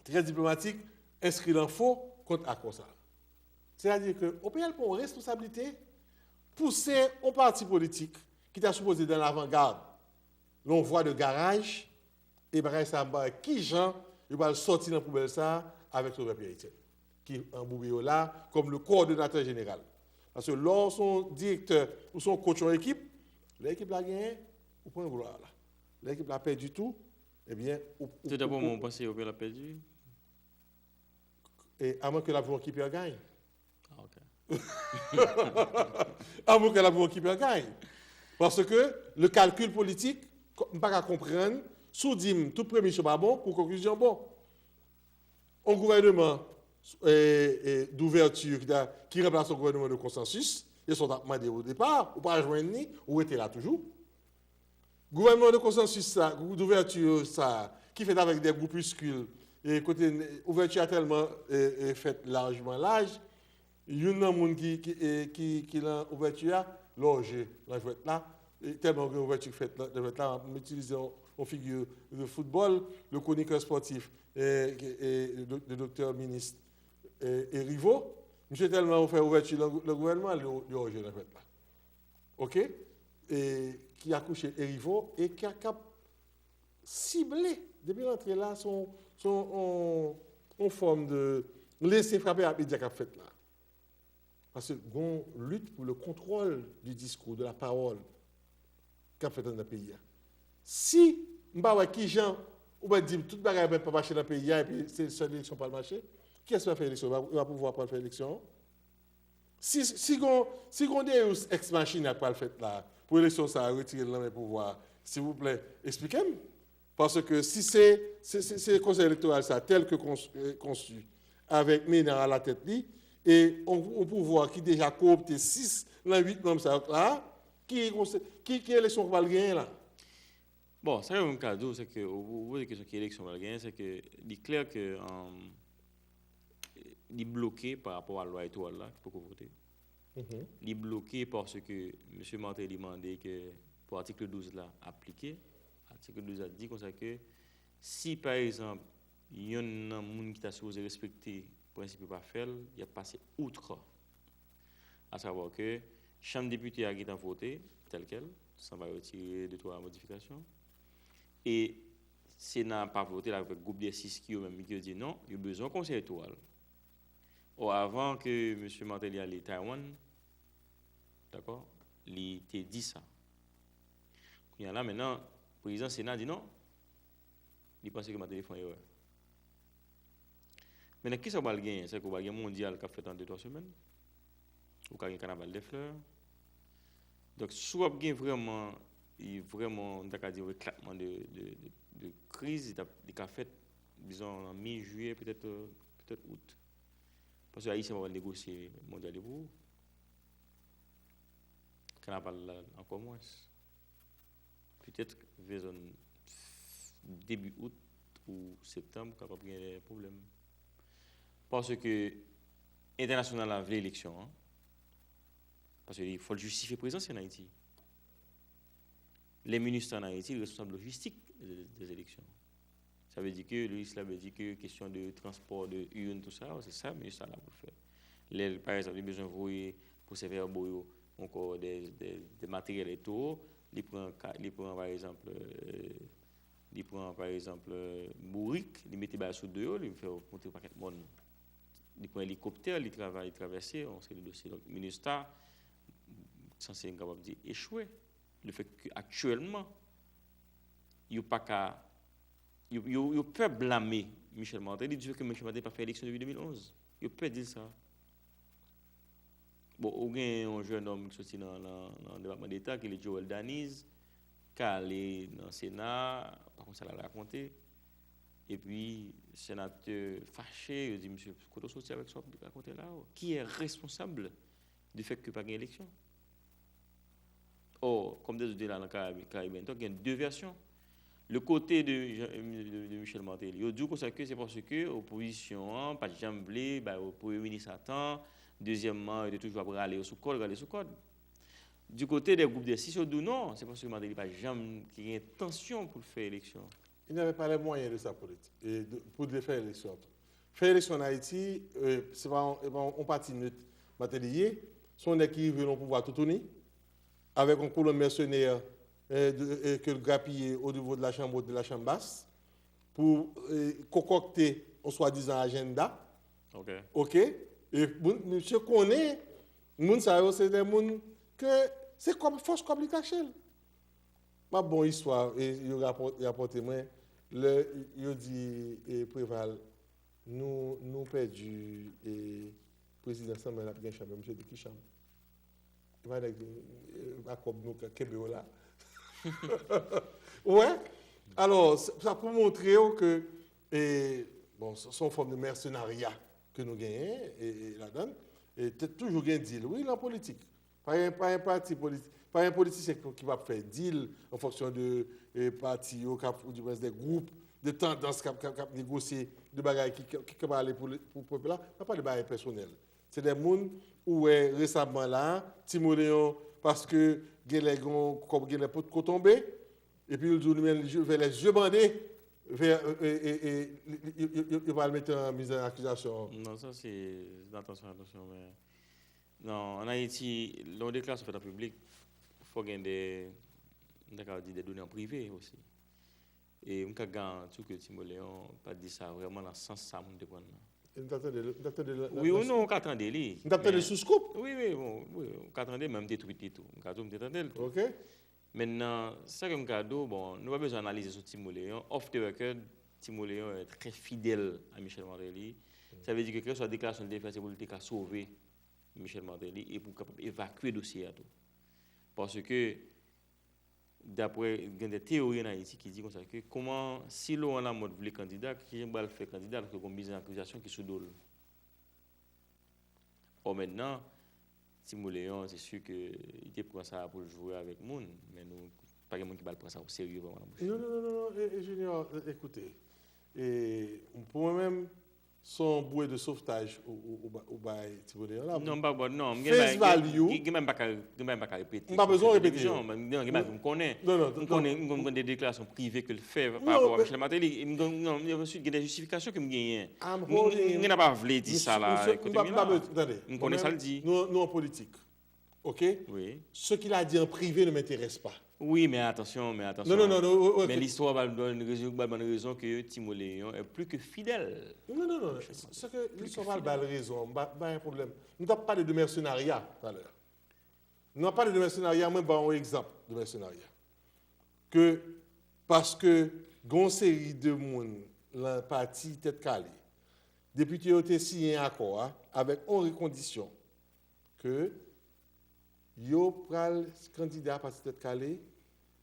trè diplomatik, enskri l an fo kont akò sa. Sètadi ke O P L pran yon responsablite pouse yon pati politik ki ta sipoze dans l'avant-garde, nan yon vwa de garaj, e bagay sa a, m pa wè kijan yo pral sòti nan poubèl sa a avèk Sauveur Pierre Etienne, ki anboube yo la kòm le coordonnateur général. Paske lè w se yon direktè, ou se yon coach yon ekip, lè ekip la genyen, ou pran glwa la. Lè ekip la pèdi tou, ebyen, ou, ou, Se ta pou ou- mwen, ou panse yo pral pèdi? E amwen ke l ap jwe yon ki pèd gayn. Ah, ok. Amwen ke l ap jwe yon ki pèd gayn. Paske le calcul politik, m pa ka konprann, si w di m tout premis yo pa bon, pou konklizyon bon. Yon gouvèneman e, e, d'ouverture ki, ta- ki ranplase yon gouvèneman de konsansis, e sa w t ap mande o depa, ou pa jwenn li, ou rete la toujou. Gouvèneman de konsansis sa, d'ouverture sa, ki fèt avèk de groupiskil, e kote ouvèti a tèlman e, e fèt lajman laj, youn nan moun ki, ki, e, ki, ki nan ouvèti a, lòje nan jwèt la, e tèlman gen ouvèti ki fèt nan jwèt la, m itilize yon, yon figi de foutbòl, le chroniqueur sportif, e, e, e, le, le doktè minis e, e Rivo, misye tèlman fè ouvèti nan, nan gouvènman, li, li lòje nan jwèt la. OK? E ki akouche Erivo e ki ap sible depi l antre la, se yon, se yon, yon, yon fòm de lese frape ak medya k ap fèt la. Paske gon lit pou le contrôle du discours, de la parole k ap fèt anndan peyi a. Si m pa wè kijan ou mèt di m tout bagay mèt pa mache nan peyi a epi se sèl eleksyon pral mache, kiyès ki pral fè eleksyon? E pa pouvwa pral fè eleksyon an? Si, si gon, si gon Deus ex machina k pral fèt la pou eleksyon sa a retire l nan men pouvwa a, silvouplè, eksplike m. Paske si se, se, se, se konsèy elektoral sa, tèl ke konstwi, avèk Ménard alatèt li, e yon, yon pouvwa ki deja kowopte sis nan uit manm sa yo k la, ki, ki, ki eleksyon k pral genyen la? Bon, sa ke mwen ka di w, se ke, ou, ou poze kesyon ki eleksyon pral genyen, se ke li klè ke um, li bloke pa rapò a lwa elektoral la, ki poko vote. Li bloke paske mesye Martelly mande ke pou atik douz la aplike. Atik douz la di konsa ke si, pa egzanp, yonn nan moun ki ta sipoze respekte prensip yo pa fè l, y ap pase outre. Asavwa ke Chanm Depite a gentan vote, tèlkèl, san pa retire de twa modifikasyon. E Sena a pa vote l avèk gwoup dè sis ki yo menm ki yo di non, yo bezwen yon konsèy elektoral. Ò, avan ke mesye Martelly ale Taiwan, dakò, li te di sa. Kounye a la, mentnan, prezidan Sena di non, li panse ke Martelly fè yon erè. Mentnan, kisa w pral genyen? Sèke w pral gen mondyal k ap fèt nan de twa semèn. Ou ka gen kanaval dè flè. Donk, si w ap gen vrèman, vrèman, nou ta ka di yon eklatman de, de, de, de kriz, li t ap, li ka fèt, dizon, nan mi jiyè, petèt, euh, petèt out. Paske Ayisyen pa pral negosye mondyal yo pou ou. Kanaval la ankò mwens. Petèt vè zòn debi out ou septanm kapab gen de pwoblèm. Paske entènasyonal la vle eleksyon an. Paske li fò l jistifye prezans li ann Ayiti. Lè MINUSTAH ann Ayiti, li responsab lojistik de, de, de eleksyon. Sa vle di ke, lojistik la vle di ke kesyon de transpò, de urn, tou sa, se sa MINUSTAH la pou l fè. Lè, pa egzanp, li bezwen voye pwosè vèbo yo, ankò de, de, de materyèl elektoral, li pran, ka- li pran, pa egzanp, euh, li pran, pa egzanp, euh, bourik, li mete bagay sou do yo, li fè monte yon pakèt mòn. Li pran elikoptè, li travay, li travèse yon seri de dosye. Donk, MINUSTAH sanse, m kapab di, echwe. Le fèt ke aktyèlman, yo pa ka, yo, yo, yo pè blame Michel Martelly, di fèt ke Michel Martelly pa fè eleksyon depi de mil onz. Yo pè di l sa. Bon, ou gen yon jèn nonm ki soti nan, nan, nan Depatman Deta, ki rele Joel Daniz, k ale nan Sena, pa konn sa l al rakonte. Epi, senatè fache, yo di, "Misye, kote w soti avèk sa w ap rakonte la? Qui est responsable du fait que pa gen eleksyon?" Ò, kòm de zòt te la nan Karabi-, Caribbean Talk, gen de vèsyon. Le kote de, Jean- de, de Michel Martelly, yo di w konsa ke se paske opozisyon an pa t janm vle bay premye minis a tan. Dezyèmman, yo te toujou ap rale yo sou kòd, rale sou kòd. Du kote de gwoup de sis, yo di w non, se paske Martelly pa t janm gen entansyon pou l fè eleksyon. Il n'y avait pas les moyens de sa politique, et de, pou de fè eleksyon. Fè eleksyon an Ayiti, euh, se pa yon, se pa yon pati net Martelly ye, se yon nèg ki rive nan pouvwa toutouni, avèk yon kolonn mèsenè, euh, de, euh, ke l grapiye o nivo de la Chambre Haute, de la Chambre Basse, pou, euh, konkòkte yon swadizan ajanda. Ok. Ok? E moun, misye konnen, moun sa yo, se de moun ke se kòb, fòs kòb li kache l. M ap ba w istwa, e, yo rapò-, rapòte mwen, lè yo di, e, Preval, nou, nou pèdi, e, prezidans lan, men l ap gen chanm. Misye di, "Ki chanm?" E pa nèg, e, pa kòb nou ka kenbe w la. Ou wè? Alò, sa, sa pou montre w ke, e, bon, se, se yon fòm de mèsenarya ke nou genyen, e, e, ladan l. E te toujou gen dil, wi, nan politik. Pa gen, pa gen pati politi-, pa gen politisyen ki, ki p ap fè dil an fonksyon de, e, pati yo, k ap, ou di mwens de gwoup, de tandans k ap, k ap, k ap negosye de bagay ki, ki, ki ka pale pou, pou pèp la. N ap pale bagay pèsonèl. Se de moun ou wè resaman la, Timoleyon, paske genlè gen yon kòb, genlè potko tonbe, epi yo di w li menm, li vè lèzye bande, vè, e, e, e, e, yo, yo, yo, yo pral mete an miz an akizasyon. Non, sa se, atansyon, atansyon, men Non, ann Ayiti, lè yon deklarasyon fèt an piblik, fò gen de, m ta ka di de done an prive osi. E m ka garanti w ke Timoleyon pa t di sa vrèman nan sans sa moun te pran nan. E m t ap tande l, m t ap tande l. Wi ou non, ou ka tande li. M t ap tande l sou Scoop. Wi, wi, bon, wi, ou ka tande, men m te tweet li tou. M ka di w, m te tande l tou. Ok. Mentnan, sa ke m ka di w, bon, nou pa bezwen analize sou Timoleyon. Off the record, Timoleyon est très fidèle à Michel Martelly. Sa vle di ke kèlkeswa deklarasyon li te fè, se pou li te ka sove Michel Martelly e pou kapab evakye dosye a tou. Paske, daprè, gen de teyori ann Ayiti ki di konsa ke kòman, si Laurent Lamothe vle kandida, kijan l pral fè kandida alòske gon miz an akizasyon ki sou do l? Ò, mentnan, Timoleyon, se si ke li te pran sa pou l jwe avèk moun, men nou, pa gen moun ki pral pran sa o serye vrèman nan bouch li. Non, non, non, non, non, e, e Junior, e, ekoute, e, pou mwen menm, Se yon bouwe de sovtaj ou, ou, ou, ba- ou bay Ti Moleyon la. Non, m pa bwè, non. M gen Face bagay- value. Gen gen bagay m pa ka- gen bagay m pa ka repete. M pa bezwen repete yo. Non, gen bagay m konnen. Non, non, M non. konnen, m konn, m konn de deklarasyon prive ke l fè pa Non, rapò a men- Michel Martelly. E m gen- non, ensuite, gen de jistifikasyon ke m genyen. I'm M holding- m gen pa vle di sa la, Misye- kote m la. Tande. M konnen sa l di. Nou nou an politik. OK? Wi. Ce qu'il a dit en privé ne m'intéresse pas. Wi, men atansyon, men atansyon. Non, non, non, non, ok. Men listwa ba l bann rezon, ba l bann rezon ke Ti Moleyon est plus que fidèle. Non, non, non. Ce que listwa ba l ba l rezon, m pa ba l pwoblèm. Nou t ap pale de mèsenarya talè. Nou ap pale de mèsenarya, mwen ba yon egzanp de mèsenarya. Ke paske gon seri de moun nan pati Tèt Kale, depite yo te siyen akò a avèk yon rekondisyon ke yo pral kandida pati Tèt Kale,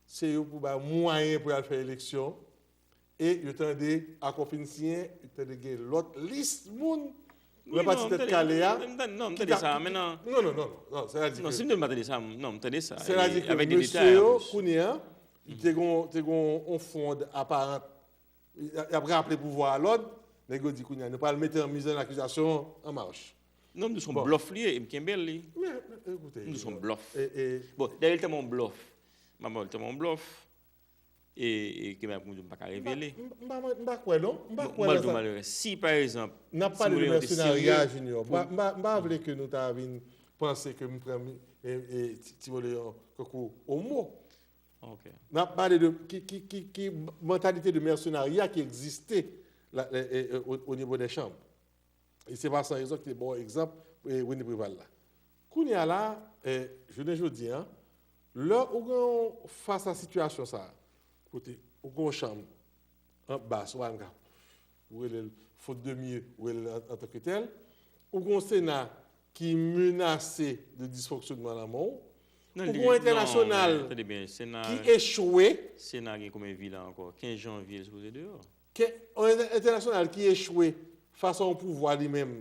se yo pou ba mwayen pou y al fè eleksyon, e yo tande akò fin siyen, yo tande gen lòt lis moun nan pati Tèt Kale a. Non, m tande sa, men non. Non, non, non, non, non, sètadi Non, si m te pa tande sa, non, m tande sa. Sètadi ke mesye yo, kounye a, te gon te gon yon fwond aparan Y ap raple pouvwa a lòd, nèg yo di kounye a, nou pral mete an miz an akizasyon an mach. Non, m di se yon blòf li ye, e m kenbe l li. Men, men, ekoute, M di se yon blòf. E, e, Bon, dayè, li tèlman yon blòf. M ap di l tèlman yon blòf. E, e ke m ap di m pa ka revele. M pa, m pa, m pa kwè, non. M pa kwè nan sa. Mwen, mwen di w malere. Si, pa egzanp, N ap pale de mèsenarya, Junior. M pa, m pa, m pa vle ke nou ta vin panse ke m pran e, e, Ti, Ti Moleyon kankou omo. Ok. N ap pale de ki, ki, ki, ki mantalite de mèsenarya ki egziste la, e, e, e, o, o nivo dè chanm. E se pa san rezon ki te ba w egzanp e, René Préval la. Kounye a la, e, jounen jodi a, lè ou gen yon fas a sitiyasyon sa a, kote ou gen yon chanm an bas, ou pa menm ka, ou rele l faute de mieux, ou rele l an, an tan ke tèl, ou gen yon Sena ki menase de disfonksyonman nan men w, ou gen yon entènasyonal ki echwe. Sena gen konbyen vi la ankò? Kenz janvye, l sipoze deyò. Ke, yon entè- entènasyonal ki echwe fas a yon pouvwa li menm,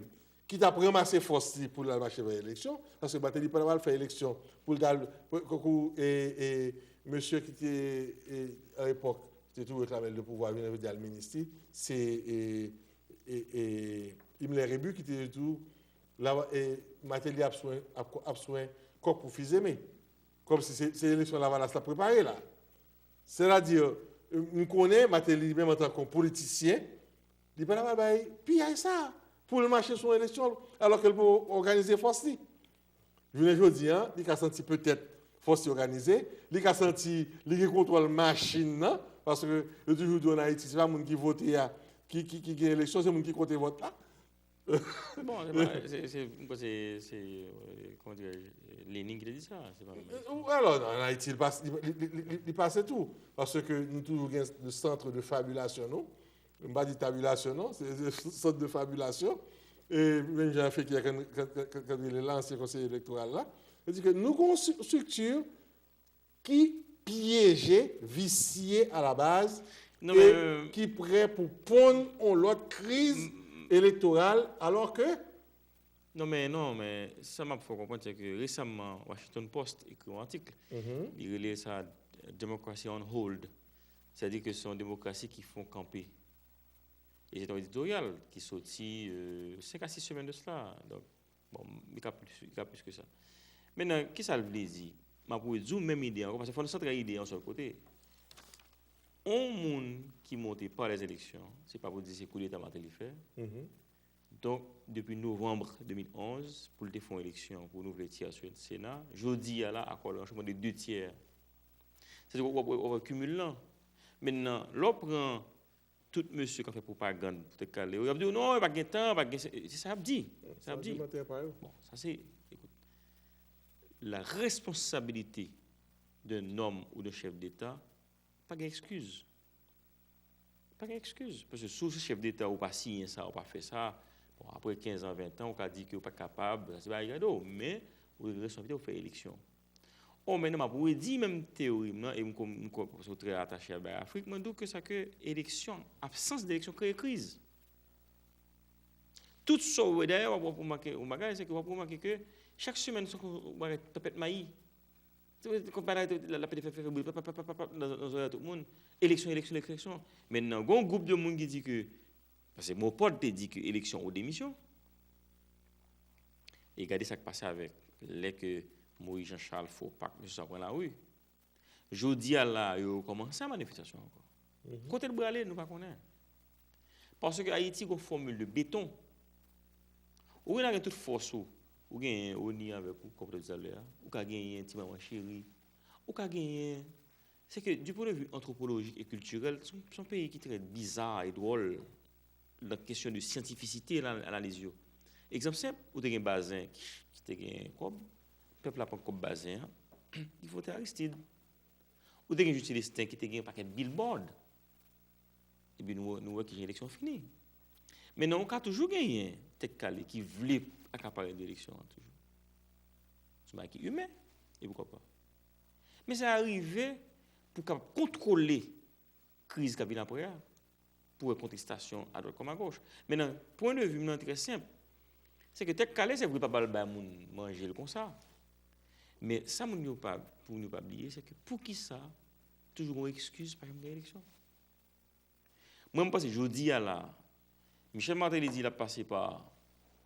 ki t ap ranmase fòs li pou l al mache vè eleksyon, paske Martelly pa t ap al fè eleksyon pou l t al, pou, pou, e, e, mesye ki te, e, a epòk, ki te toujou reklame l de pouvwa, jounen jodi a l minis li, se, e, e, e, Himmler Rébu ki te di tou, la, e, Martelly ap swen, ap, ap swen kòk pou fizeme. Kòmsi se, se eleksyon Lavalas l ap prepare la. Sètadi, m konnen Martelly menm antanke yon politisyen, li pa t ap al bay piyay sa pou l mache sou yon eleksyon, alò ke l poko òganize fòs li. Jounen jodi a, li ka santi petèt fòs li òganize, li ka santi li gen kontwòl machin nan, paske yo toujou di ann Ayiti, se pa moun ki vote a ki, ki, ki gen eleksyon, se moun ki konte vòt la. Bon, se pa, se, se, m panse se, e, kòman dirè-je, Lenin ki te di sa, se pa mwen. Alò, ann Ayiti, li pase, li, li, li, li, li pase tou, paske nou toujou gen de sant de fabilasyon nou. M pa di tabilasyon non, se, se sant de fabilasyon. E menm jan Fekir, kan, kan, kan, kan, kan rele la, ansyen konseye elektoral la, li di ke nou gen yon stri- strikti ki pyeje, visye alabaz, e ki prè pou ponn yon lòt kriz elektoral, alò ke Non, men, non, men sa m ap fè w konprann, se ke resamman, Washington Post ekri yon atik. Li rele sa Democracy on Hold. Sètadi ke se yon demokrasi ki fè w kanpe. E se te yon editoryal ki soti, e, senk a sis semèn de sila. Donk, bon, li ka plis, li ka plis ke sa. Mentnan, kisa l vle di? M ap redi w menm ide ankò, paske fò n santre ide a yon sèl kote. On moun ki monte pa lèzeleksyon, se pa pou di se koudeta Martelly fè. Donk, depi novanm de mil onz, pou l te fè yon eleksyon pou renouvle tyè sou Sena, jodi a la, akò la, yon chanjman de de tyè. Sètadi w ap, w ap, w ap wè kimil lan. Mentnan, lè w pran tout mesye k ap fè pwopagann pou Tèt Kale yo, y ap di w non, yo pa t gen tan, pa t gen, se sa y ap di. Sa y ap di. Bon, sa se, ekout, la responsabilité d'un homme ou d'un chef d'État, pa gen ekskiz. Pa gen ekskiz. Paske si w se chèf deta, ou pa siyen sa, ou pa fè sa, bon, apre kenz an, ven tan, ou ka di ke ou pa t kapab, sa se bagay gade w, men ou gen responsabilite pou fè eleksyon. O, mentnan, m ap redi menm teyori m nan, e m kwè, m kwè, paske w trè atache a bagay Afrik, mwen di w ke sa ke eleksyon, absans de eleksyon kreye kriz. Tout sa w wè, dayè, w ap, w ap remake yon bagay, se ke w ap remake ke chak semèn, se yon bagay tanpèt mayi. Se vre, konpara la, la, la, fè, fè, fè, fè, pa, pa, pa, pa, pa, nan, nan zòrèy tout moun. Eleksyon, eleksyon, eleksyon. Mentnan, gon gwoup de moun ki di ke Paske Mopod te di ke eleksyon ou demisyon. E gade sa k pase avèk lè ke Moïse Jean Charles fè yon pak, mesye sa pran lari. Jodi a la, yo kòmanse manifestasyon ankò. Kote l prale, nou pa konnen. Paske Ayiti gen yon fòmil de beton. Ou gen la gen tout fòs ou. Ou genyen ONI avèk ou, kòm w te di talè a. Ou ka genyen Ti Manman Cheri. Ou ka genyen. Se ke, du point de vue anthropologique et culturel, se yon, se yon peyi ki trè biza e dwòl nan kesyon de syantifisite lan-, analiz yo. Egzanp senp, ou te gen Bazin ki, ki te gen kòb, pèp la pran kòb Bazin an, li vote Aristide. Ou te gen Jules Célestin ki te gen yon pakèt billboard. Epi nou, nou wè kijan eleksyon fini. Mentnan, ou ka toujou genyen Tèt Kale ki vle akapare eleksyon an toujou. Se yon bagay ki imen, e poukwa pa. Men sa rive pou kapab kontwole kriz k ap vin apre a, pou wè kontestasyon adwat kòm agoch. Men nan pwen de vi m nan trè senp, se ke Tèt Kale, se vre, pa pral bay moun manje l konsa. Men sa moun yo pa, pou moun yo pa bliye, se ke poukisa toujou gen yon ekskiz pa janm gen eleksyon? Mwen, m panse jodi a la, Michel Martelly di l ap pase pa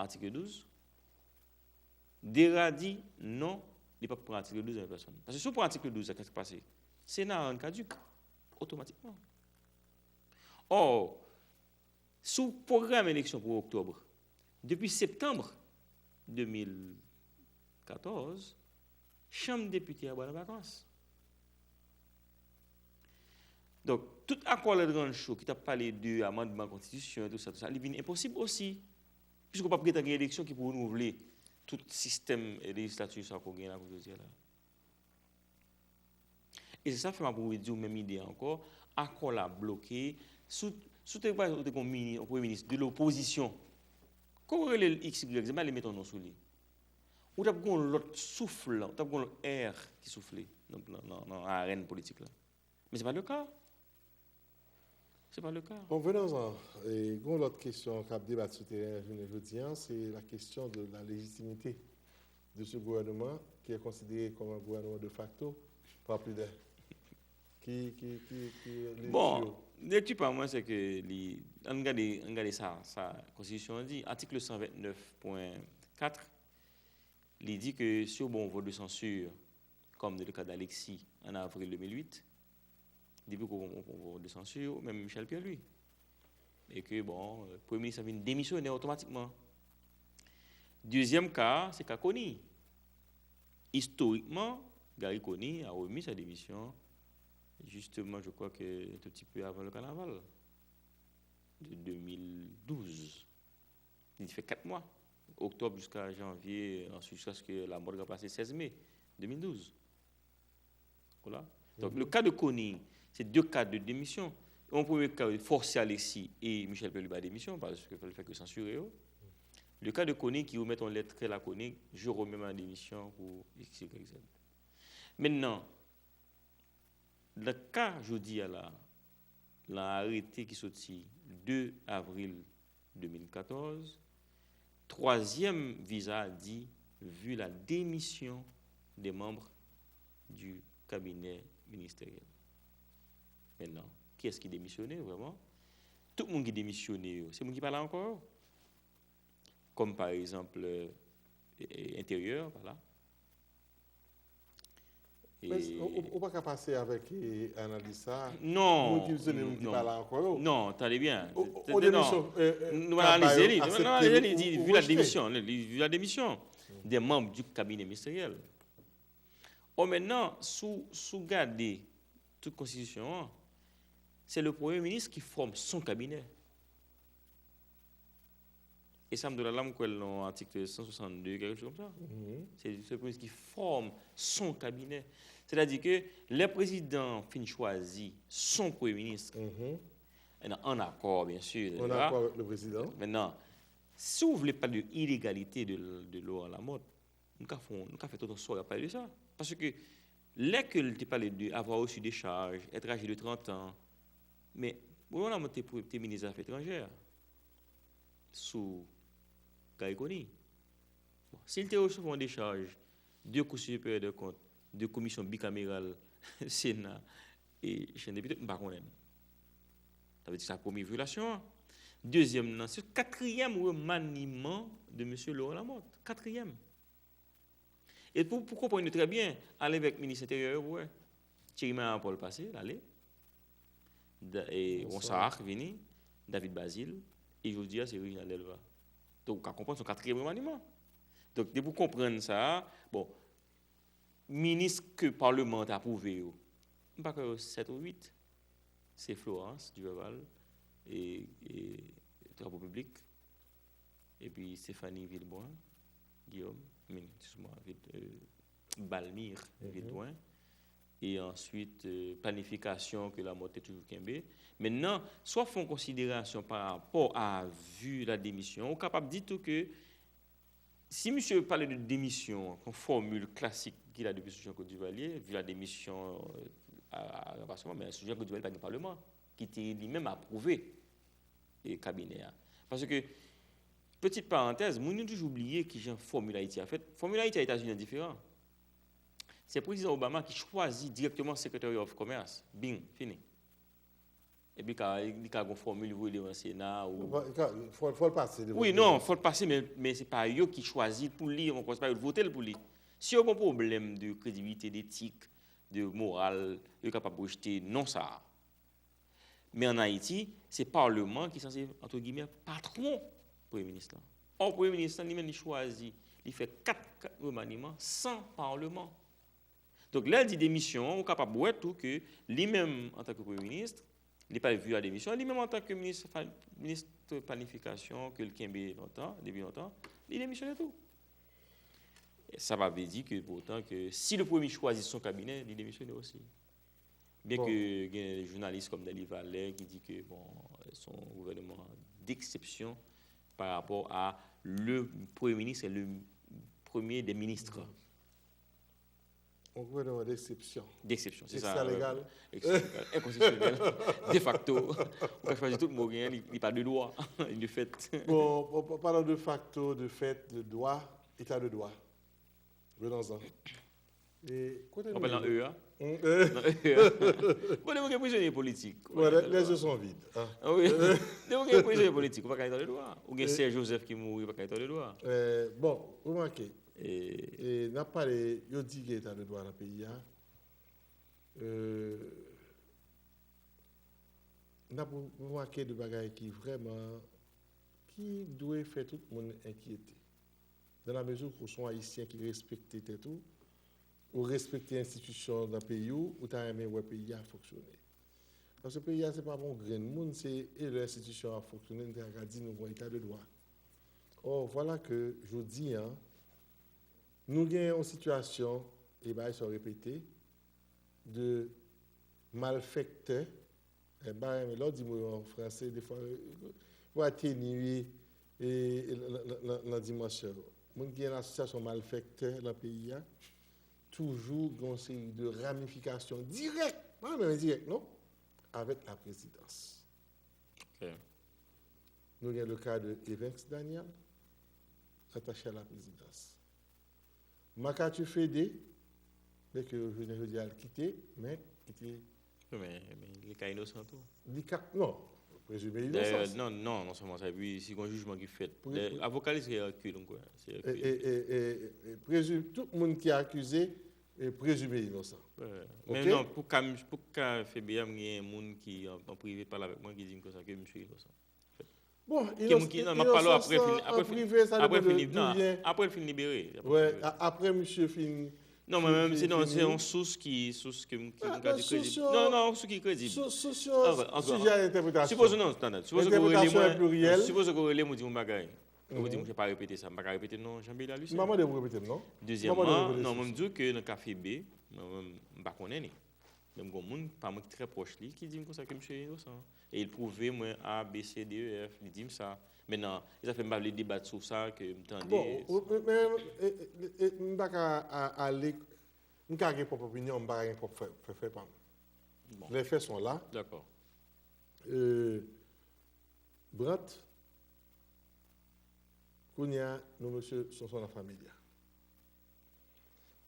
atik douz. Dera di non, li p ap pran atik douz an pèsòn. Paske si w pran atik douz la, sa k pase? Sena a rann kadik otomatikman. Ò, si w pwograme eleksyon pou oktòb, depi septanm de mil katòz, chanm depite a pral an vakans. Donk, tout akò Land Grant Show ki t ap pale de amandman konstitisyon e tou sa, tou sa, li vin enposib osi. Piske w p ap gentan gen eleksyon ki pou renouvle tout sistèm lejislati sa ke w gen la pou jodi a la. E se sa fè m ap redi w menm ide a ankò, akò la bloke, si w, si w te, pa egzanp, ou te gen yon mini, yon premye minis de lopozisyon, ke w rele l X Y Z, m ale met yon non sou li. Ou t ap gen yon lòt souf, ou t ap gen yon lòt è ki soufle nan, nan, nan, nan arèn politik la. Men se pa le ka. Se pa le ka. Bon, Venanzan, e, gen yon lòt kesyon k ap debat sou teren jounen jodi a, se la kesyon de la légitimité de ce gouvernement qui est considéré comme un gouvernement de facto par plusieurs. Ki, ki, ki, ki lekti Bon, ou? Lekti pa mwen, se ke li, ann gade, ann gade sa, sa konstitisyon an di, atik san vennèf pwen kat, li di ke si w ba yon vòt de sansir, comme dans le cas d'Alexis en avril deux mille huit, depi ke w pran yon vòt de sansir, ou menm Michel Pierre-Louis. E ke, bon, premye minis la vin demisyonè otomatikman. Dezyèm ka a, se ka Conille. Historiquement, Garry Conille a remis sa démission, justement, je crois que un tout petit peu avant le carnaval de deux mille douze. Li te fè kat mwa, oktòb jiska janvye, answit jiskaske lamò ranplase sèz me de mil douz. Voilà. Donk, le ka de Conille, se de ka de demisyon. Yon premye ka, fòse Alexis e Michel Pierre-Louis ba demisyon, paske fè, fè ke sansire yo. Le ka de Conille ki remèt yon lèt trè lakonik, je remets ma démission pour X Y Z. Mentnan, nan ka jodi a la, nan arete ki soti de avril de mil katòz, twazyèm viza a di, vu la démission des membres du cabinet ministériel. Mentnan, kiyès ki demisyone vrèman? Tout moun ki demisyone yo, se moun ki pa la ankò yo. Kòm pa egzanp, e, e, Enteryè pa la. Men, ou, ou, ou pa ka pase avèk, e, analiz sa a. Non. Moun ki demisyone, moun ki pa la ankò yo. Non, tande byen. O, o, o demisyon, e, e, Nou analize li, nou analize li, di, vu la démission, li, vu la démission des membres du cabinet ministériel. Ò, mentnan, si w, si w gade tout konstitisyon an, se le premye minis ki fòm son kabinè. E sa m di w la, la m kwè l nan atik san swasannde, kèk chose konsa. Se, se premye minis ki fòm son kabinè. Sètadi ke lè prezidan an fin chwazi son premye minis, an, an akò, byen si, An akò avèk le prezidan. Mentnan, si w vle pale de ilegalite de, de Laurent Lamothe, nou ka fè, nou ka fè tout yon sware ap pale de sa. Paske lè ke l te pale de avoir reçu des charges, être âgé de trente ans, men Laurent Lamothe te, te minis zafè etranjè sou Garry Conille. Bon, si l te resevwa yon dechaj de Cour supérieure des comptes, de komisyon bikameral Sena e Chanm Depite, m pa konnen. Sa vle di sa premye vyolasyon an. Dezyèm nan, se katriyèm remaniman de mesye Laurent Lamothe. Katriyèm. E pou, pou konprann yo trè byen, ale avèk minis enteryè yo pou wè. Thierry Marapol pase, l ale. Da- e Ronsard vini, David Bazile, e jodi a se Reginald Delva. Donk, ou ka konprann se yon katriyèm remaniman. Donk, depi w konprann sa a, bon, minis ke palman an te apwouve yo, m pa kwè yo sèt ou uit, se Florence Duperval e, e Travaux Publics, epi Stéphanie Vilbrun, Guillaume, I mean, excuse-moi, Vil- euh, Balmire Vilbrun, e answit euh, planifikasyon ke Lamothe te toujou kenbe. Mentnan, si w ap fè yon konsiderasyon pa rapò a vi la demisyon, ou kapab di tou ke si misye pale de demisyon an, yon fòmil klasik ki la depi sou Jean-Claude Duvalier, vi la demisyon euh, a, a ranplasman, men sou Jean-Claude Duvalier pa gen palman, ki te li menm apwouve e kabinè a. Paske, petit parantèz, moun yo toujou bliye kijan fòmil Ayiti a fèt. Fòmil Ayiti a Etazini an diferan. Se prezidan Obama ki chwazi dirèkteman Secretary of Commerce. Bing, fini. Epi ka, li ka gon fòmil voye devan Sena ou Fò, fò, fò l pase devan Wi, non, fò l pase, men, men se pa yo ki chwazi l pou li ankò, se pa yo ki vote l pou li. Si yo gon pwoblèm de kredibilite, detik, de moral, yo kapab rejte non sa a. Men ann Ayiti, se palman ki sanse, antre gimè, patwon premye minis lan. Ò, premye minis lan, li menm, li chwazi, li fè kat, kat remaniman san palman. Donk, lè l di demisyon an, ou kapab wè tou ke li menm, antanke premye minis, li pa vye a demisyon, li menm antanke minis, minis planifikasyon ke l kenbe lontan, depi lontan, li demisyone tou. Sa pa vle di ke pou otan ke si le premye chwazi son kabinè, li demisyone osi. Byen ke gen jounalis kòm Dany Valère ki di ke, bon, se yon gouvènman d'exception par rapport à le premier ministre et le premier des ministres. Un gouvernement d'exception. D'exception, c'est ça. Extra légal. Extra légal. Inconstitutionnel. De facto. Ou ka chwazi tout mo gen, li, li pa de dwa. De fait. Bon, bon, parlons de facto, de fait, de droit, état de droit. Venons-en. E kote Ou apèl nan E a? Nan E. Bon, depi gen prizonye politik. Ouais, les, les yeux sont vides. Hein. Ah oui. Depi gen prizonye politik, ou pa ka eta de dwa. Ou gen Sè Joseph ki mouri, ou pa ka eta de dwa. Euh, bon, remake, E e, n ap pale, yo di gen eta de dwa nan peyi a. Euh, n ap remake de bagay ki vrèman, ki dwe fè tout moun enkyete. Dans la mesure où se yon Ayisyen ki respekte tèt ou, ou respekte enstitisyon nan peyi w, ou ta renmen wè peyi a fonksyone. Paske peyi a se pa pou yon grenn moun, se e lè enstitisyon an ap fonksyone, nou ta ka di nou gon eta de dwa. Or, vwala ke jodi a, nou gen yon sitiyasyon, e bagay sa yo repete, de malfektè, e bagay, men lè w di mo yo an franse, defwa, pou atenye e, e, nan, nan, nan, nan dimansyon yo. Moun ki gen asosyasyon malfektè nan peyi a, toujou gen yon seri de ramifikasyon dirèk, pa menm endirèk, non, avèk laprezidans. Ok. Nou gen le ka de Evens Daniel, atache a laprezidans. Marc Arthur Fédé, byen ke jounen jodi a l kite, men li te Wi, men, men li ka inosan tou. Li ka, non, prezime Dayè, inosans. Non, non, non sèlman sa, epi si gon jijman ki fèt. Wi, wi. Avoka li se Hercule, m kwè. Se E, Hercule. E, e, e, e, prezime, tout moun ki akize, e, prezime inosan. Wi. Ok? Men non, pou ka, pou ka Febe a, m gen moun ki an, an prive pale avèk mwen ki di m konsa ke misye inosan. Bon, Ke moun ki, non, m ap pale w apre l fin, apre l fin, prive, sa apre l depann fin, de non, d'où vient. Apre l fin libere. Apre Wè, l fin libere. a- apre misye fin. Non, mwen menm, se non, se yon sous ki, sous ke m, ki m ka di kredib. Non, non, yon sous ki kredib. Sous, sous yon sijè a entèpretasyon. Sipoze non, non, non, sipoze ke w rele mwen, Entèpretasyon pluriel. Sipoze ke w rele m, ou di m yon bagay. Ou di m, je pa repete sa, m pa ka repete non, Jean Bélial Lucien. Mwen mande w pou repete m, non? Dezyèmman, non, mwen m di w ke nan ka Febe, mwen, mwen, m pa konnen li. Men m gon moun pa mwen ki trè pwòch li ki di m konsa ke misye inosan. E li pwouve mwen A, B, C, D, E, F, li di m sa. Mentnan, e sa fè m pa vle debat sou sa ke m tande. Bon, ou- ou- men, e- e- e- m pa ka a- ale, m ka gen pwòp opinyon, m pa ka gen pwòp fè, fè, fè pa m. Bon. Les faits sont là. Dakò. Euh, Brandt, kounye a, nou mesye Sonson nan fanmi a.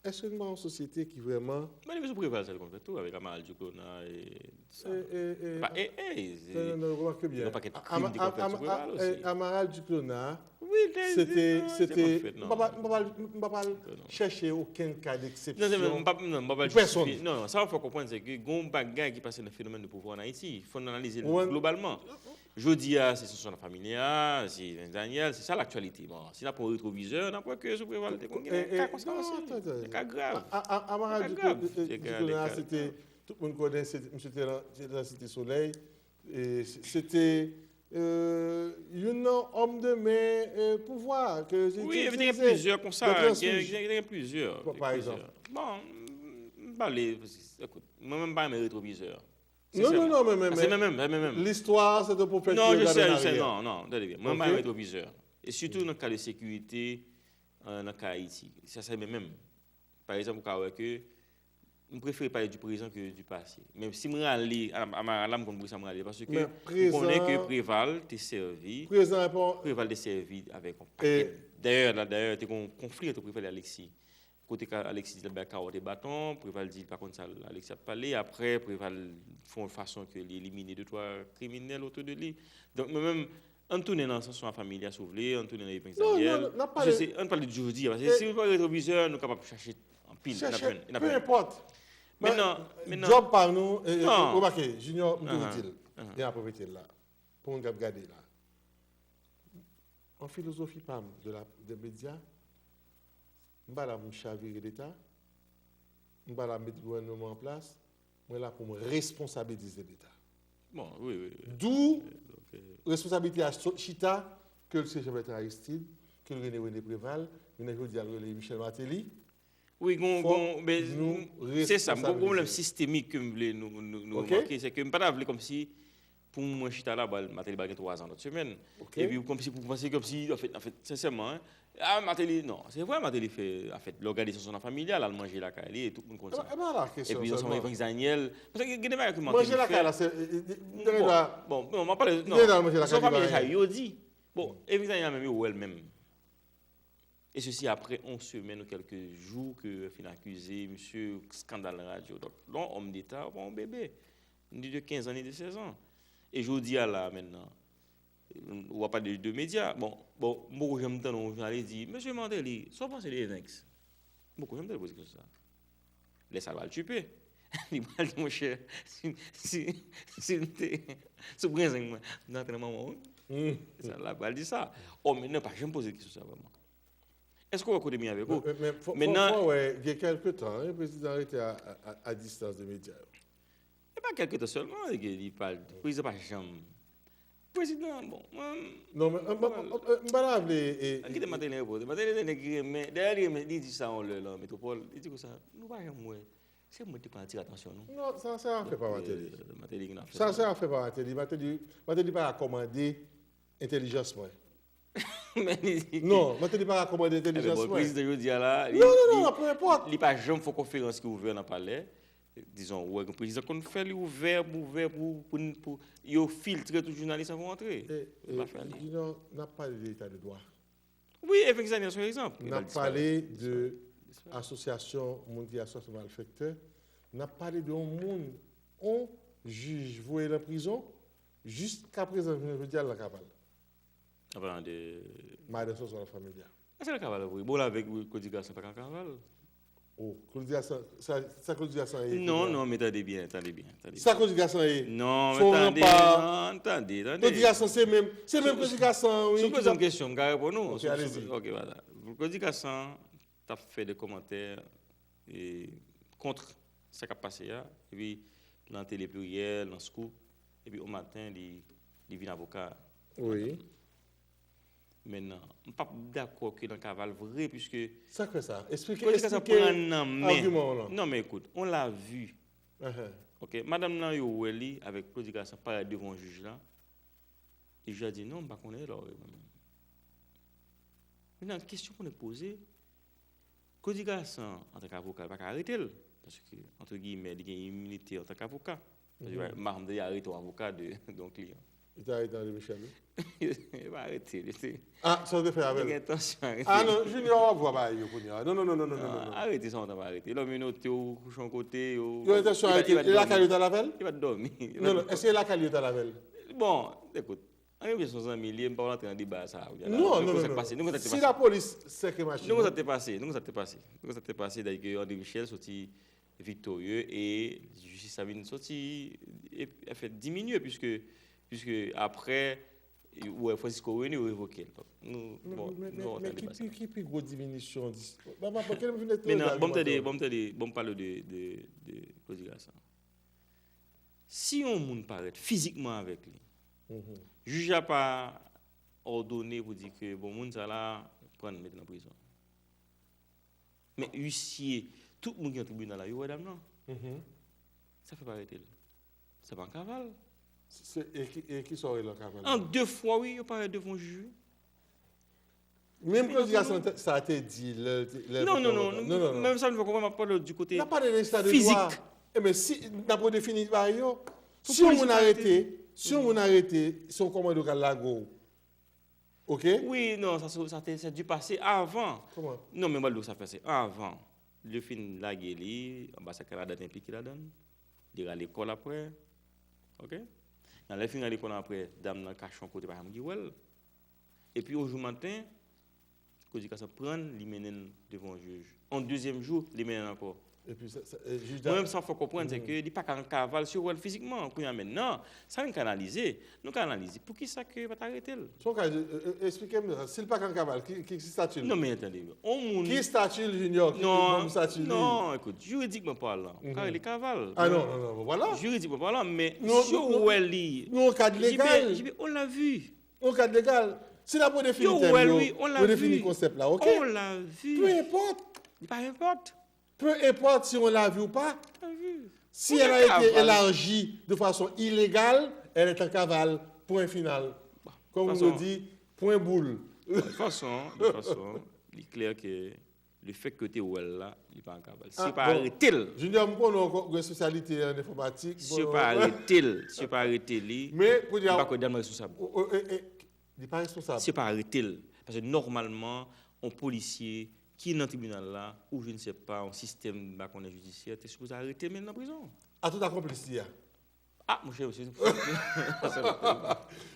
Èske nou pa yon sosyete ki vrèman... Men li sou Preval sa l konn fè tou, avèk Amaral Duclona e sa. E, e, e, Pa, e, e, se non, non, non, remake byen. Yon pakèt krim ki konn fèt sou Preval osi. Amaral Duclona, Wi, se te, se te, konn fèt, m non. pa pral, m pa pral, m pa pral Non, non. chèche okenn ka Non, se d'eksepsyon. m pa, non, m pa pral Pou pèsonn. jistifye. Non, non, sa w fò konprann, se ke gon bagay ki pase nan fenomèn de pouvwa an Ayiti. Fò n analize l Ou an- globalman. Jodi a, se Sonson Lafamilia, se Evens Daniel, se sa laktyalite. Bon, si n ap pran retwovizè, n ap wè ke sou Preval te konn gen E, e, ka konsa non, osi. attends, attends. Te ka grav. A- a- Amaral Te Duclo- grav. e- e- Te ka- Duclona, te ka- se te, tout moun konnen, se te, misye te nan, te nan Site Solèy. E se se te euh, youn nan òm de men euh, pouvwa ke yo te Wi, epi te gen itilize. plizyè konsa. Yo Gen transfij. gen- gen plizyè. Pa- Gen pa plizyè. egzanp. Bon, m- m pa vle, ekout, mwen menm m pa renmen retwovizè. Non, non, non, men, men, Se menm, menm, se menm, menm. L'histoire, c'est un prophète Non, qui je regarde sais, en je sais, arrière. Non, non, tande byen. Mwen, m pa Ok. renmen retwovizè. E sitou nan ka de sekirite, euh, nan ka Ayiti. Sa, se menm, menm. Pa egzanp, ou ka wè ke m prefere pale du prezan ke du pase. Men si m rale, a, a, a la m konn pou sa m rale, paske Men m konnen ke prezan- Preval te sèvi, Prezan e pa Preval te sèvi avèk yon pakèt. Dayè, la, dayè, te gen yon konfli ant Preval e Alexis. Kote ka Alexis di l ap bay Carotte e baton, Preval di l pa konn sa Alexis ap pale. Apre, Preval fè yon fason ke li elimine de twa kriminèl otou de li. Donk, mwen menm, ann tounen nan Sonson Lafamilia, si w vle, ann tounen nan Evens Non, Daniel. non, n ap Paske pale- se, ann pale de jodi a, paske si nou pran retwovizè, nou kapab chache anpil, n ap Chèche, jwenn, n ap peu jwenn. importe. Maintenant, Men, maintenant- Job pa nou, e, e, Non. remake, Junior, m toujou Ahan, di l. ahan. E apre mete l la. Pou moun k ap gade la. An filozofi pa m de la, de medya, m pa la pou m chavire Leta, m pa la pou m mete gouvènman an plas, mwen la pou m responsabilize Leta. Bon, wi, wi, wi. D'où Donk, euh, responsabilite a so- chita, ke l se Jean Bertrand Aristide, ke l rele René Préval, jounen jodi a l rele Michel Martelly. Wi, gon, Fòk gon, men, nou se sa, gon pwoblèm responsabilize. Sistemik ke m vle nou, nou, nou Ok. remake, se ke m pa ta vle kòmsi pou mwen chita la, bal, Martelly pral gen twa zan lòt semèn. Ok. Epi kòmsi pou panse kòmsi, anfèt, anfèt, sensèman, hein, ah, Martelly, non, se vre, Martelly fè, anfèt, lè w gade Sonson Lafamilia, l al manje lakay li, e tout moun konn sa. E pa la kesyon Epi ansanm sèlman. Evens Daniel, paske gen de bagay ke Martelly Manje lakay fè. la, se, e, e, Bon, e, la, bon, bon, m ap pale, non, Gen nan manje lakay Sonson li, Lafamilia pa sa gen. Yo di. Bon, Evens Daniel menm, yo wè l menm. E sesi apre yon semèn ou kèlke jou ke fin akize misye, skandal nan radyo. Donk, lè yon òm deta, ou pa yon bebe. Ni de kenz an, ni de sèz an. E jodi a la, mentnan, w ap pale de, de medya. Bon, bon, m poko janm tande yon jounalis di, mesye Martelly, sa w panse de Evens? M poko janm tande poze kesyon sa. Lè sa l pral tchipe. Li pral di, monchè, si, si, si m te sou brenzeng mwen, m t antre nan manman w, wi. Hmm. Sa l pral di sa. Ò, mentnan, pa janm poze kesyon sa vrèman. Èske w wè kote m ye avèk ou? Men, men, fò, fò, Mentnan- fò wè, gen kèlke tan, wi, prezidan rete a, a, a, a distans de medya yo. E pa kèlke tan sèlman, e ke li pa, prezidan pa janm. Prezidan, bon, mwen, Non, men, mwen, mwen, mwen, mwen pa ta vle, e, An kite Martelly repoze. Martelly se nèg ki renmen, dayè li renmen, li di sa yon lè lan Metwopòl, li di konsa, nou pa janm wè. Se mwen ki te pran atire atansyon nou. Non, sa, se afè pa Martelly. Euh, Martelly ki nan fè Sa, sa. Se afè pa Martelly. Martelly, Martelly pa ka kòmande entèlijans mwen. Men li di Non, Martelly pa ka kòmande Ebyen, entèlijans bon, mwen. Prezidan jodi a la, li, Non, non, non, li, non, peu importe. Li pa janm fè yon konferans ki ouvè nan palè. Dizon, ou wè, yon prezidan konn fè li ouvè, ouvè pou, pou, pou yo filtre tout jounalis anvan antre. E, Li e, pa fè li. Junior, n ap pale de eta de dwa. Wi, Evens Daniel se yon egzanp. N ap pale de asosyasyon, moun ki asosyasyon malfektè. N ap pale de yon moun, yon jij voye nan prizon, jiskaprezan, jounen jodi a, l nan kaval. An palan de Madan Sonson Lafamilia. Èske l nan kaval vre? Bon, la avèk Claudy Garcin pa nan kaval. Oh, Claudy Garcin, sa, sa Claudy Garcin ye? Non, non, men tande byen, tande byen, tande byen. Sa Claudy Garcin ye? Non, Son men tande, ranpa. Non, tande, tande. Claudy Garcin se menm, se menm Claudy Garcin, wi. Si w poze m kesyon, m ka reponn ou. Ok, Si w- allez-y. Ok, voilà. Claudy Garcin t ap fè de kòmantè e, kont sa k ap pase a, epi nan Télé Pluriel, nan Scoop, epi yon maten, li, li vin avoka. Wi. Mentnan, m p ap dakò ke nan kaval vre, piske Sa k fè sa? Esplike, Claudy Garcin esplike pran nan men. Agiman w lan. Non, men ekout, on la vi. Ahan. Ok, madanm nan, yo wè li avèk Claudy Garcin parèt devan yon jij la. E jij la di, non, m pa konnen lè w reponn. Mentnan, kesyon pou nèg poze, Claudy Garcin, antanke avoka, yo pa ka arete l. Paske, entre guillemets, li gen iminite antanke avoka. Paske, Mhm. m pa janm tande arete yon avoka de, de yon kliyan. Yo te arete André Michel, wi. Yo pa arete l. Yo te Ah, sa w te fè avè l? Gen entansyon arete. Ah non, Junior w ap vwa bagay yo kounye a. Non, non, non, non, non, non, non, non. Arete sa w t ap arete. Lòm yon ote ou kouche yon kote. Yo entansyon arete. E lakay yo t al avè l? Yo pa t dòmi. Non, non, èske e lakay yo t al avè l? Bon, ekout. André Michel se yon zanmi li ye, m pa pral antre nan deba sa a. Non, non, non, non. Si lapolis sèke machin. Nou konn sa te pase, nou konn sa te pase. Nou konn sa te pase, dayè ke André Michel soti viktorye e jistis la vin soti e, anfen, diminye, puiske, puiske apre, ou wè Francisco René, yo revoke l. Donk, nou, bon, Men, nou men, men antre ki nan deba sa. Pi, ki pi gwo diminisyon? Dis- Ba, ba, ba, kèl m vin ete Men nan, la, bon, m tande, kòmandan? Bon, m tande, bon, m pale de, de, de Claudy Grassant. Si yon moun parèt fizikman avèk li, Mhm. jij la pa òdone pou di ke, bon, moun sa la, pran l, mete nan prizon. Men isye, tout moun ki nan tribinal la, yo wè dam nan. Mhm. Sa fè pa arete l. Sa pa yon kaval. Se, e ki, e ki sa w rele yon kaval? An de fwa, wi, yo parèt devan yon jij, wi. Menm Claudy Grassant sa te di lè l te. Lè l Non, te non, fè non, avoka. Non, non, non. Menm sa, nou fè konprann, m ap pale di kote N ap pale de leta de fizik. Dwa. Ebyen, si n ap redefini bagay yo, Pou si yon polis moun pa arete, si yon moun arete, se yon kòmando k al lage w. Oke? Wi, non, sa, se- sa te, se du passé avan. Kòman? Non, men m pral di w sa fè, se avan. Yo fin lage li, anbasad Kanada te enplike ladan l. Li rale kò l apre. Oke? Nan lè fin rale kò l apre, dam nan kache yon kote, pa janm gen wè l. Epi, yon jou maten, Claudy Grassant pran l, li mennen l devan yon jij. Yon dezyèm jou, li mennen l ankò. Epi, sa, sa, e, jij da- Mwen menm, sa m fè konprann, se ke li pa ka an kaval si yo wè l fizikman. Kounye a, mentnan, sa nou ka analize. Nou ka analize. Poukisa ke yo pa t arete l? Se yon ka, e, e, eksplike m sa. Si l pa ka an kaval, ki, ki, ki stati l? Non, men tande, yon moun. Ki stati l, Junior? Ki Non, stati li? Non, ekout, jiridikman palan, ou ka rele kaval. Ah non, non, non, voilà. Jiridikman palan, men Nou- si yo nou- wè li. Nou an kad legal. J B, on l'a vu. Nou an kad legal. Si n ap redefini Yo tèm wè l, yo, wi, on l'a redefini vu. Konsèp la, oke? On l'a vu. Peu importe. Li pa enpòt. Peu importe si on l'a vu ou pas, On l'a vu. si On elle a est été cavale. Élargie de façon illégale, elle est en cavale. Point final. Comme on Façon- dit, point boule. De toute façon, de toute façon, li klè ke le fèt ke yo te wè l la, li pa an kaval. Si Ah, yo pa bon. Arete l, Junior, m konnen w gen espesyalite an enfòmatik. Si yo pa arete l, si yo pa arete li, Men, m pa kwè dam nan responsab. Li pa responsab. Si yo pa arete l. Paske nòmalman, yon polisye ki nan tribinal la, ou je ne sais pas, yon sistèm, m pa konnen, jidisyè, te sipoze arete men l nan prizon. A tout akonplis li a. Ah, monchè, mesye.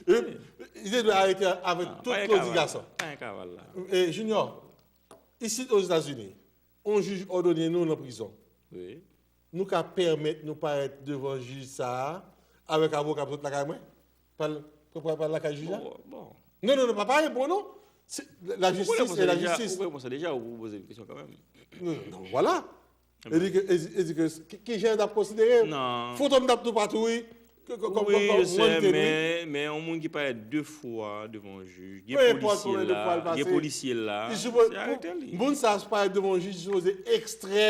Li te dwe arete avèk tout Claudy Grassant. Pa yon kaval la. E, Junior, isit Ozetazini, yon jij òdone nou nan prizon. Wi. Nou ka pèmèt nou parèt devan jij sa a avèk avoka m sot lakay mwen? Pral, pral, pral lakay jij la? Bon, bon. Non, non, non, pa pale bon, non. Se, la justice est la justice. Ou konn sa deja, ou poze yon kesyon kanmenm. Non, non, non, voilà. E di ke, e di, e di ke, ki, ki jan n ap konsidere? Non. Foto m t ap toupatou, wi. Kòm, kòm, Wi, kòm, je sais, wanted, wi. Men, men yon moun ki parèt de fwa devan jij, gen Peu importe polisye konbyen de fwa l la, gen pase. Polisye la, Li sipoze, se arete li. Moun sa a parèt devan jij, sipoze ekstrè,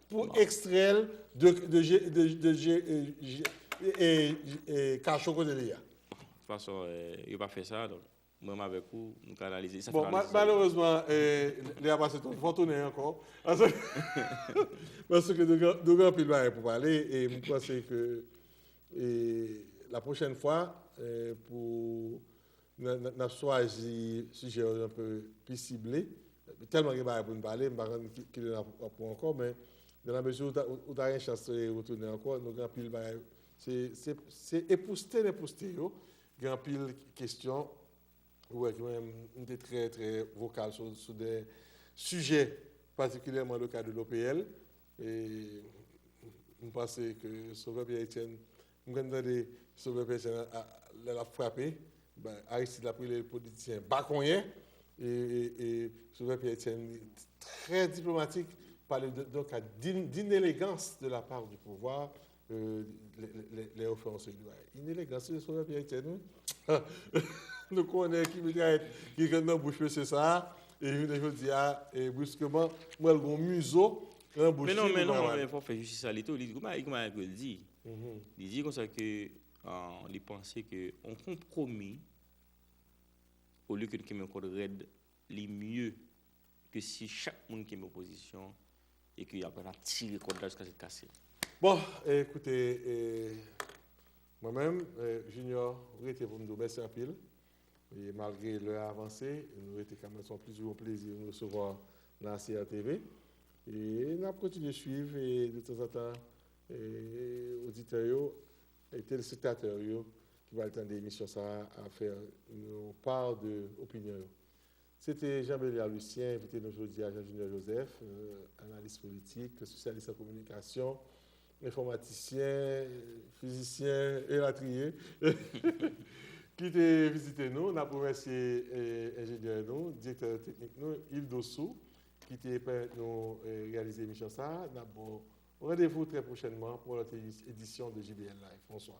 pou ekstrè l de, de, je- de, de, je- e, je- e, e, e, kacho kote li a. De tout fason, eh, yo pa fè sa, donk, mwen menm avèk ou, nou ka analize. Sa Bon, fè ma- analize sa. Malerezman, eh, lè a pase twòp, fò tounen ankò. Paske, paske nou gen, nou gen anpil bagay pou pale, e m panse ke, e, la pwochèn fwa, eh, pou n a- n a- n ap chwazi sijè yo yon pe pi sible. Tèlman gen bagay pou n pale, m pa konn ki, ki lè n ap, ap pran ankò, men dans la mesure où ta, ou ta gen chans retounen ankò, nou gen anpil bagay. Se, se, se epouste n epouste yo, gen anpil kesyon, ou wè, ki mwen menm, m te trè, trè vokal sou, sou de sijè, patikilyèman le ka de l'O P L. E m panse ke Sovè Pierre Etienne, m konn tande Sovè Pierre Etienne, a, a, lè l ap frape, ben, Aristide l ap rele l politisyen bakonyen, e, e, e Sovè Pierre Etienne, trè diplomatik, pale de, de ka d'in- d'inélégance de la part du pouvoir, euh, lè, lè, lè, lè yo fè yon seri de bagay. Inelegans, se Sovè Pierre Etienne, wi. Nou konnen ki mitrayèt ki gen nan bouch mesye sa a, e jounen jodi a, e briskman, m wè l gon mizo nan bouch Men non, li, men nou non, pa wè. Men fò fè jistis a li tou, li di, kouman, kouman ke l di? Li di konsa ke, ah, li panse ke yon konpwomi, olye ke nou kenbe yon kòd rèd, li mye ke si chak moun kenbe yon pozisyon e ke apre n ap tire kòd la jiskaske l kase. Bon, ekoute, e, Mwen menm, eh, Junior, rete pou m di w mèsi anpil. E malgre lè a avanse, nou rete kanmenm, se yon plezi, yon plezi nou resevwa nan A C R T V. E n ap kontinye swiv, e de tanzantan, e oditè yo, e telespektatè yo ki pral tande emisyon sa a, ap fè yon pa de opinyon yo. Se te Jean Belial Lucien, envite nou jodi a, Jean Junior Joseph, eh, analis politik, espesyalis an kominikasyon, enfòmatisyen, fizisyen, elatriye, ki te vizite nou. N ap remèsye, eh, enjenyè nou, direktè teknik nou, Yves Dossou, ki te pèmèt nou, eh, reyalize emisyon sa a. N ap ba w randevou trè pwochènman pou yon lòt edi-, edisyon de J B L Live. Bonswa.